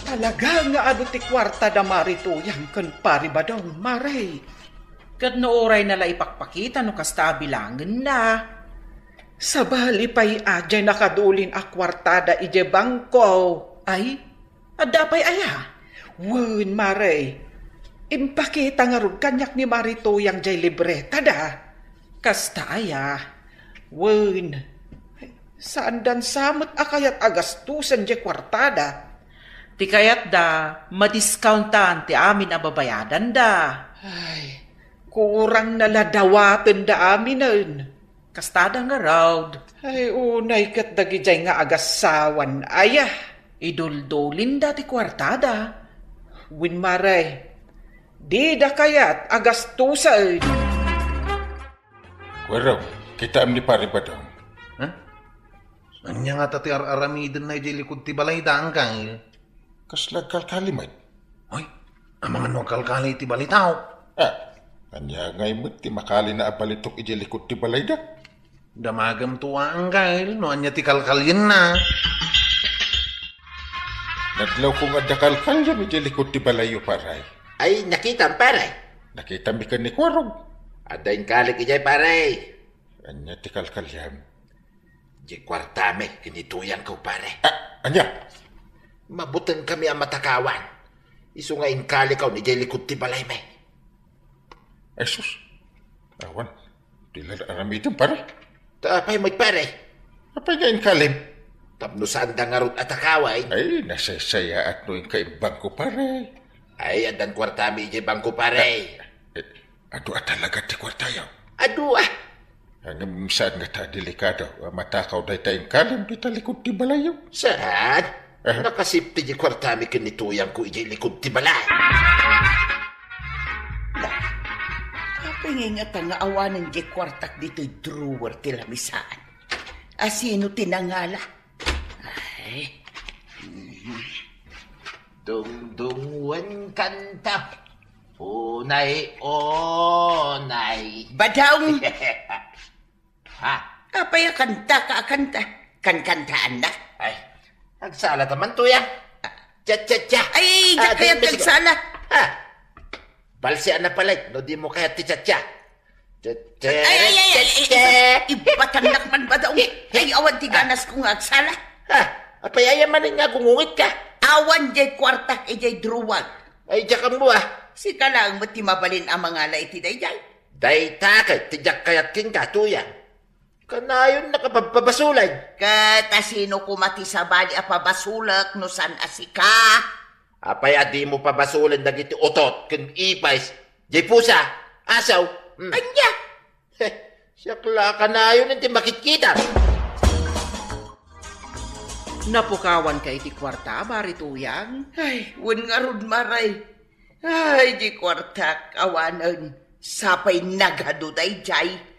Talaga nga adu ti kuarta da Mari Tuyang ken Pari Badong, Mari. Ket no uray na la ipakpakita no kasta a bilangenna. Sabali pay a diay nakadulin a kuartada idiay bangko. Ay, adda pay aya? Wen, Mari. Impakita ngarud kaniak ni Mari Tuyang diay libreta da. Kasta aya? Wen, saandan sa met a kayat a gastusen diay kuartada. Ti kayatda, madiscountan ti amin a babayadanda. Ay, kurang na la dawatenda aminen. Kastada ngarud. Ay, unay ket dagidiay nga agassawan, aya. Iduldulinda ti kuartada. Wen, Mare, dida kayat a gastusen. Kuarog, kitaem ni Pare Badong. Ha? Ania ngata ti ar-aramidenna idiay likud ti balayda, Angkel? Kasla agkalkali met. Ay, amangan no agkalkali iti balitaok. Ah, ania ngay met ti makalina a balitok idiay likud ti balayda? Damagem to a, Angkel, no ania ti kalkalienna. Nadlawko nga adda kalkaliam idiay likud ti balayyo, Pare. Ay, nakitam, Pare. Nakitami ken ni Kuarog. Adda inkalik idiay, Pare. Ania ti kalkaliam? Diay kuartami ken ni Tuyangko, Pare. Ah, ania? Mabutengkami a matakawan. Isu nga inkalikon idiay likud ti balaymi. Ay, sus. Awan. Di la aramidem, Pare. Ta apay met, Pare? Apay nga inkalim? Tapno saanda ngarud a takawen. Ay, nasaysayaat no inka imbangko, Pare. Ay, addan kuartami idiay bangko, Pare. Eh, adu a talaga ti kuartayo? Adu a. Ngem saan ngata a delikado a matakaw dayta inkalim dita likud ti balayyo? Saan? Eh? Nakasipti diay kuartami ken ni Tuyangko idiay likud ti balay. La, apay ngay ngata nga awanen diay kuartak ditoy drawer ti lamisaan? Asino ti nangala? Ay. Dungdungen kanta. Unay, unay. Badong! Ha? Apay a kanta ka a kanta? Kankantaannak? Ay, agsala ta man, Tuyang. Cha, cha, cha. Ay, Ah, diak kayat di, di, agsala. Ha? Balsi a napalay, no di mo kayat ti cha, cha. Cha, cha, Ay, ay, ay, ay, ay, cha, cha. Ibatannak man, Badong. Ay, awan ti ganas ko nga agsala. Ha? Apay aya manen nga agungunget ka? Awan diay kuartak idiay drawer. Ay, diak ammo, ah. Sika laeng met ti mabalin a mangala iti daydiay. Dayta ket ti diak kayat kenka, Tuyang. Kanayon nakapagpabasolen. Ket asino koma ti sabali a pabasolek no saan a sika? Apay a dimo pabasolen dagiti utot ken ipis? Diay pusa, asaw? Hmm. Ania? Heh, siak la kanayon ti makitkita. Napukawanka iti kuarta, Mare Tuyang? Ay, wen ngarud, Mare. Ay, diay kuartak, awanen. Sapay nagadu daydiay.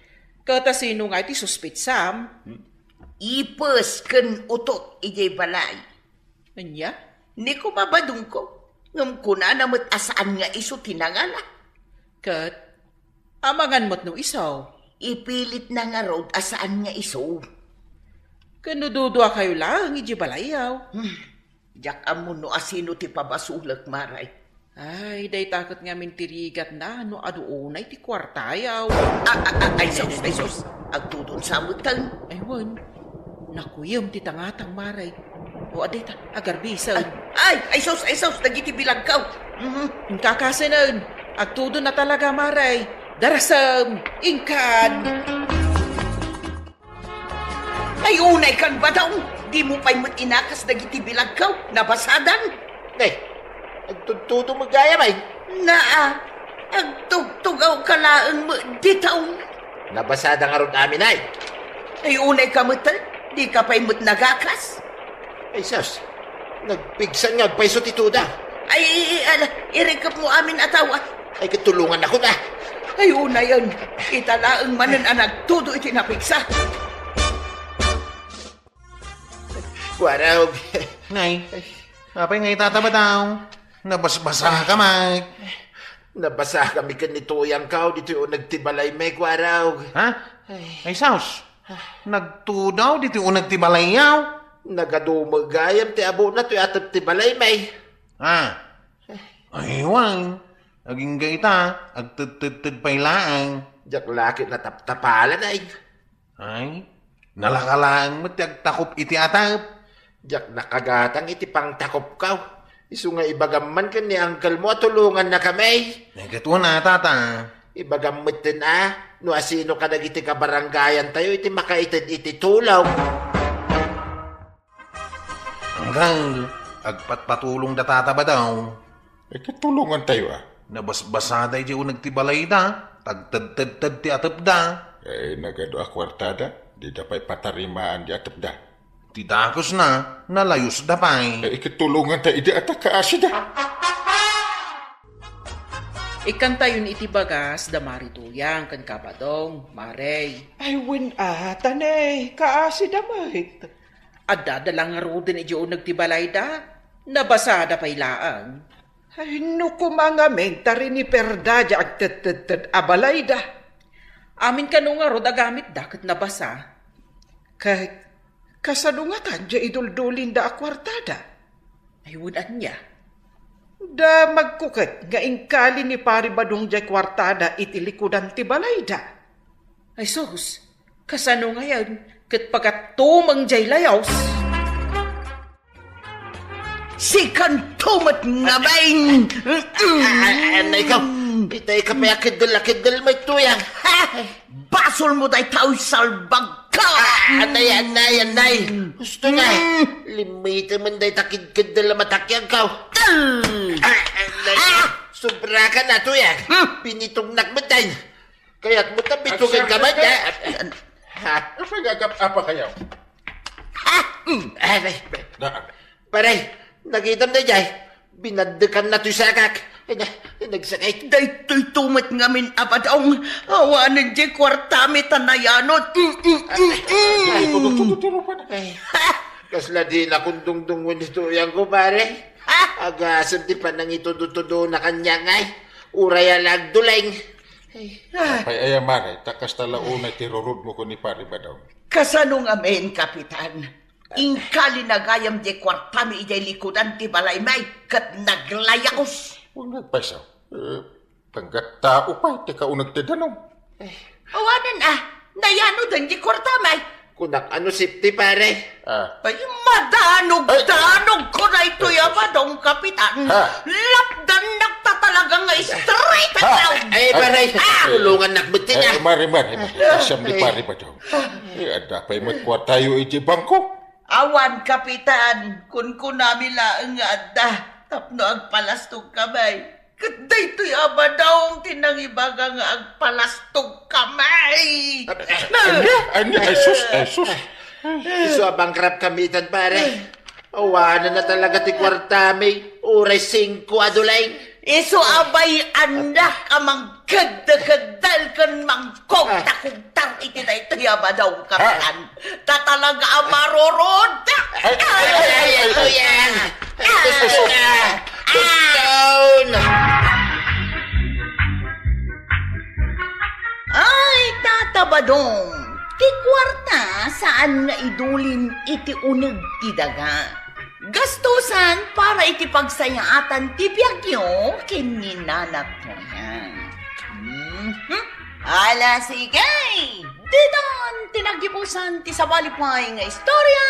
Ket asino nga iti suspitsam? Ipis ken utot idiay balay. Ania? Ni koma, Badongko, ngem kunana met a saan nga isu ti nangala. Ket amangan met no isu. Ipilitna ngarud a saan nga isu. Ken no duduakayo laeng idiay balayyo. Hmm. Diak ammo no asino ti pabasolek, Mare. Ay, dayta ket ngamin ti rigatna no adu unay ti kuartayo. A, a, a, ay, sus, ay, sus. Agtudon sa metten. Ay, wen. Nakuyem ti tangatang, Mare. O, adita, agarbisen. Ay, ay, ay, sus, ay, sus, dagiti bilagko. Mhm. Inkakasenen. Agtudon na talaga, Mare. Darasem. Inkan. Ay, unay kan, Badong, dimo pay met inakas dagiti bilagko, nabasadan. Nay, agtudtudo met gayam ay. Naa, agtugtugaw ka laeng met ditaw. Nabasada ngarud amin ay. Ay, unay ka met, dika pay met nagakas. Ay, sus, nagpigsan nga agpayso ti tuda. Ay, ala, irikep mo amin a tao, ah. Ay, katulongan ako na. Ay, unayen. Ita laeng manen a nagtudo iti napigsa. Kuarog. Nay, apay nga itata, Badong? Nabasbasa ka, Mike. Nabasa kami ken ni Tuyang Kao ditoy uneg ti balay, Mike, Kuarog. Ha? Ay, sus. Nagtudaw ditoy uneg ti balayyo? Nagadu met gayam ti abuna toy atep ti balay, Mike. Ah. Ay, wen. Agingga ita, agtedtedted pay laeng. Diak la ket nataptapalan ay. Ay, nalaka laeng met ti agtakop iti atep. Diak nakagatang iti pangtakopko. Isu nga ibagam man ken ni uncle mo a tulongannakami. Ay, ket una, tata. Ibagam metten a, no asino kadagiti kabarangayantayo iti makaited iti tulong. Uncle, Agpatpatulongda, Tata Badaw. Ay, ket tulongantayo, a. Nabasbasada idiay uneg ti balayda, tagtedtedted ti atepda. Ay, nagadu a kuartada, dida pay patarimaan di atepda. Ti dakesna, nalayusda pay. Ay, ket tulonganta idi a ta kaasida. Ikkantayon iti bagas da Mari Tuyang ken Kabadong, Mare. Ay, wen a, ta ne, kaasida met. Addada la ngaruden idiay uneg ti balayda. Nabasada pay laeng. Ay, no koma ngamin ta riniperda diay agtedtedted a balayda. Amin kano ngarud a gamitda ket nabasa. Ket kasano ngatan diay iduldulinda a kuartada? Ay, wen ania? Damagko ket nga inkali ni Pari Badong diay kuartada iti likudan ti balayda. Ay sus, kasano ngayen ket pagatumeng diay layos? Sikanto met ngamin! Ah, ah, ah, anay ka. Itay ka pay a keddel a keddel met, Tuyang. Ha? Basolmo dayta, salbagka! Ah, anay, anay, anay. Gusto na. Mm. Limitemen dayta ked-, keddel a matakyagko. Tal! Ah, anay ka. Ah! Sobra ka na, Tuyang. Hmm. Pinitugnak met dayta. Kayat mo ta bitugan ka man, eh? Ha? Apay nga agap-apa kayo? Ha? Mm. Aray. Na. Pare, nakitam daydiay. Binaddekan na toy sakak. Ay, na, nagsakit. Daytoy to met ngamin a Badong. Awanen diay kuartami ta nayanod. Mm, mm, mm, mm. Ay, tudo, tudo, tudo pa na. Ay, ha? Kasla di na kundungdung mo ni Tuyang ko, pare. Ha? Agasem ti panangitudo-tudo na kanya ngay. Uray a lagduleng. Ay. Apay aya, Mare, ta kasta la unay ti rurudmo ken ni Pari Badong. Kasano ngamin, Kapitan? Inkalina gayam diay kuartami idiay likudan ti balaymi ket naglayakos. Wen nga agpayso. Eh, panggattao pay ti kauneg ti danum. Awanen a, nayanoden diay kuartami. Kunak a no safety, pare. Ah. Ay, madanogdanogko daytoy a Badong, Kapitan. Ha? Lapdannak ta talaga nga straight and down. Ay, pare. Ah! Tulungannak met ti na. Eh, Mare, Mare, Mare. Kasam ni Pare Badong. Eh, adda pay met kuartayo iti bangko. Awan, Kapitan. Kunkunami laeng nga adda tapno agpalastog kami. Ket daytoy a Badong ti nangibaga nga agpalastog kami. Ania? Ania? Ay, sus, ay, sus. Isu a bankrupt kami itan, pare. Awanen na talaga ti kuartami. Uray singko a duleng. Isu a bay-annak a mangkeddekeddel ken mangkugtakugtar iti daytoy a Badong, Kapitan. Ta talaga a marurod. Ay, ay, ay, ay, ay, ay. Ay, ay, ay, ay. Ay, Tata Badong, ti kuarta saan nga idulim iti uneg ti daga. Gastusan para iti pagsayaatan ti biagyo ken ni Nana Tuyang. Mhm. Ala, sige! Ditan ti naggibusan ti sabali pay nga istorya,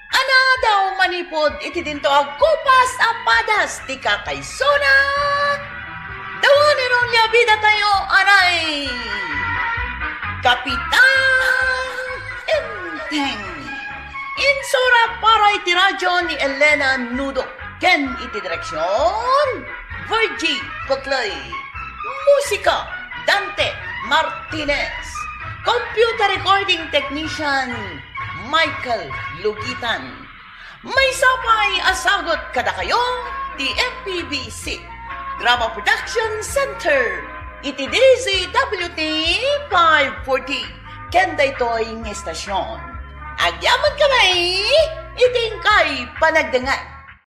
a naadaw manipud iti dinto a kupas a padas ti kakaisuna. Dawani no ni abidatayo, anay, Kapitan Enteng. Insura para iti radyo ni Elena Nudo ken iti direksyon, Virgie Paclay. Musika, Dante Martinez. Computer recording technician, Michael Lugitan. Maysa pay a sagut kadakayo ti M P B C Drama Production Center iti D Z W T five forty ken daytoy nga istasyon. Agyaman kami iti inkay panagdengngeg.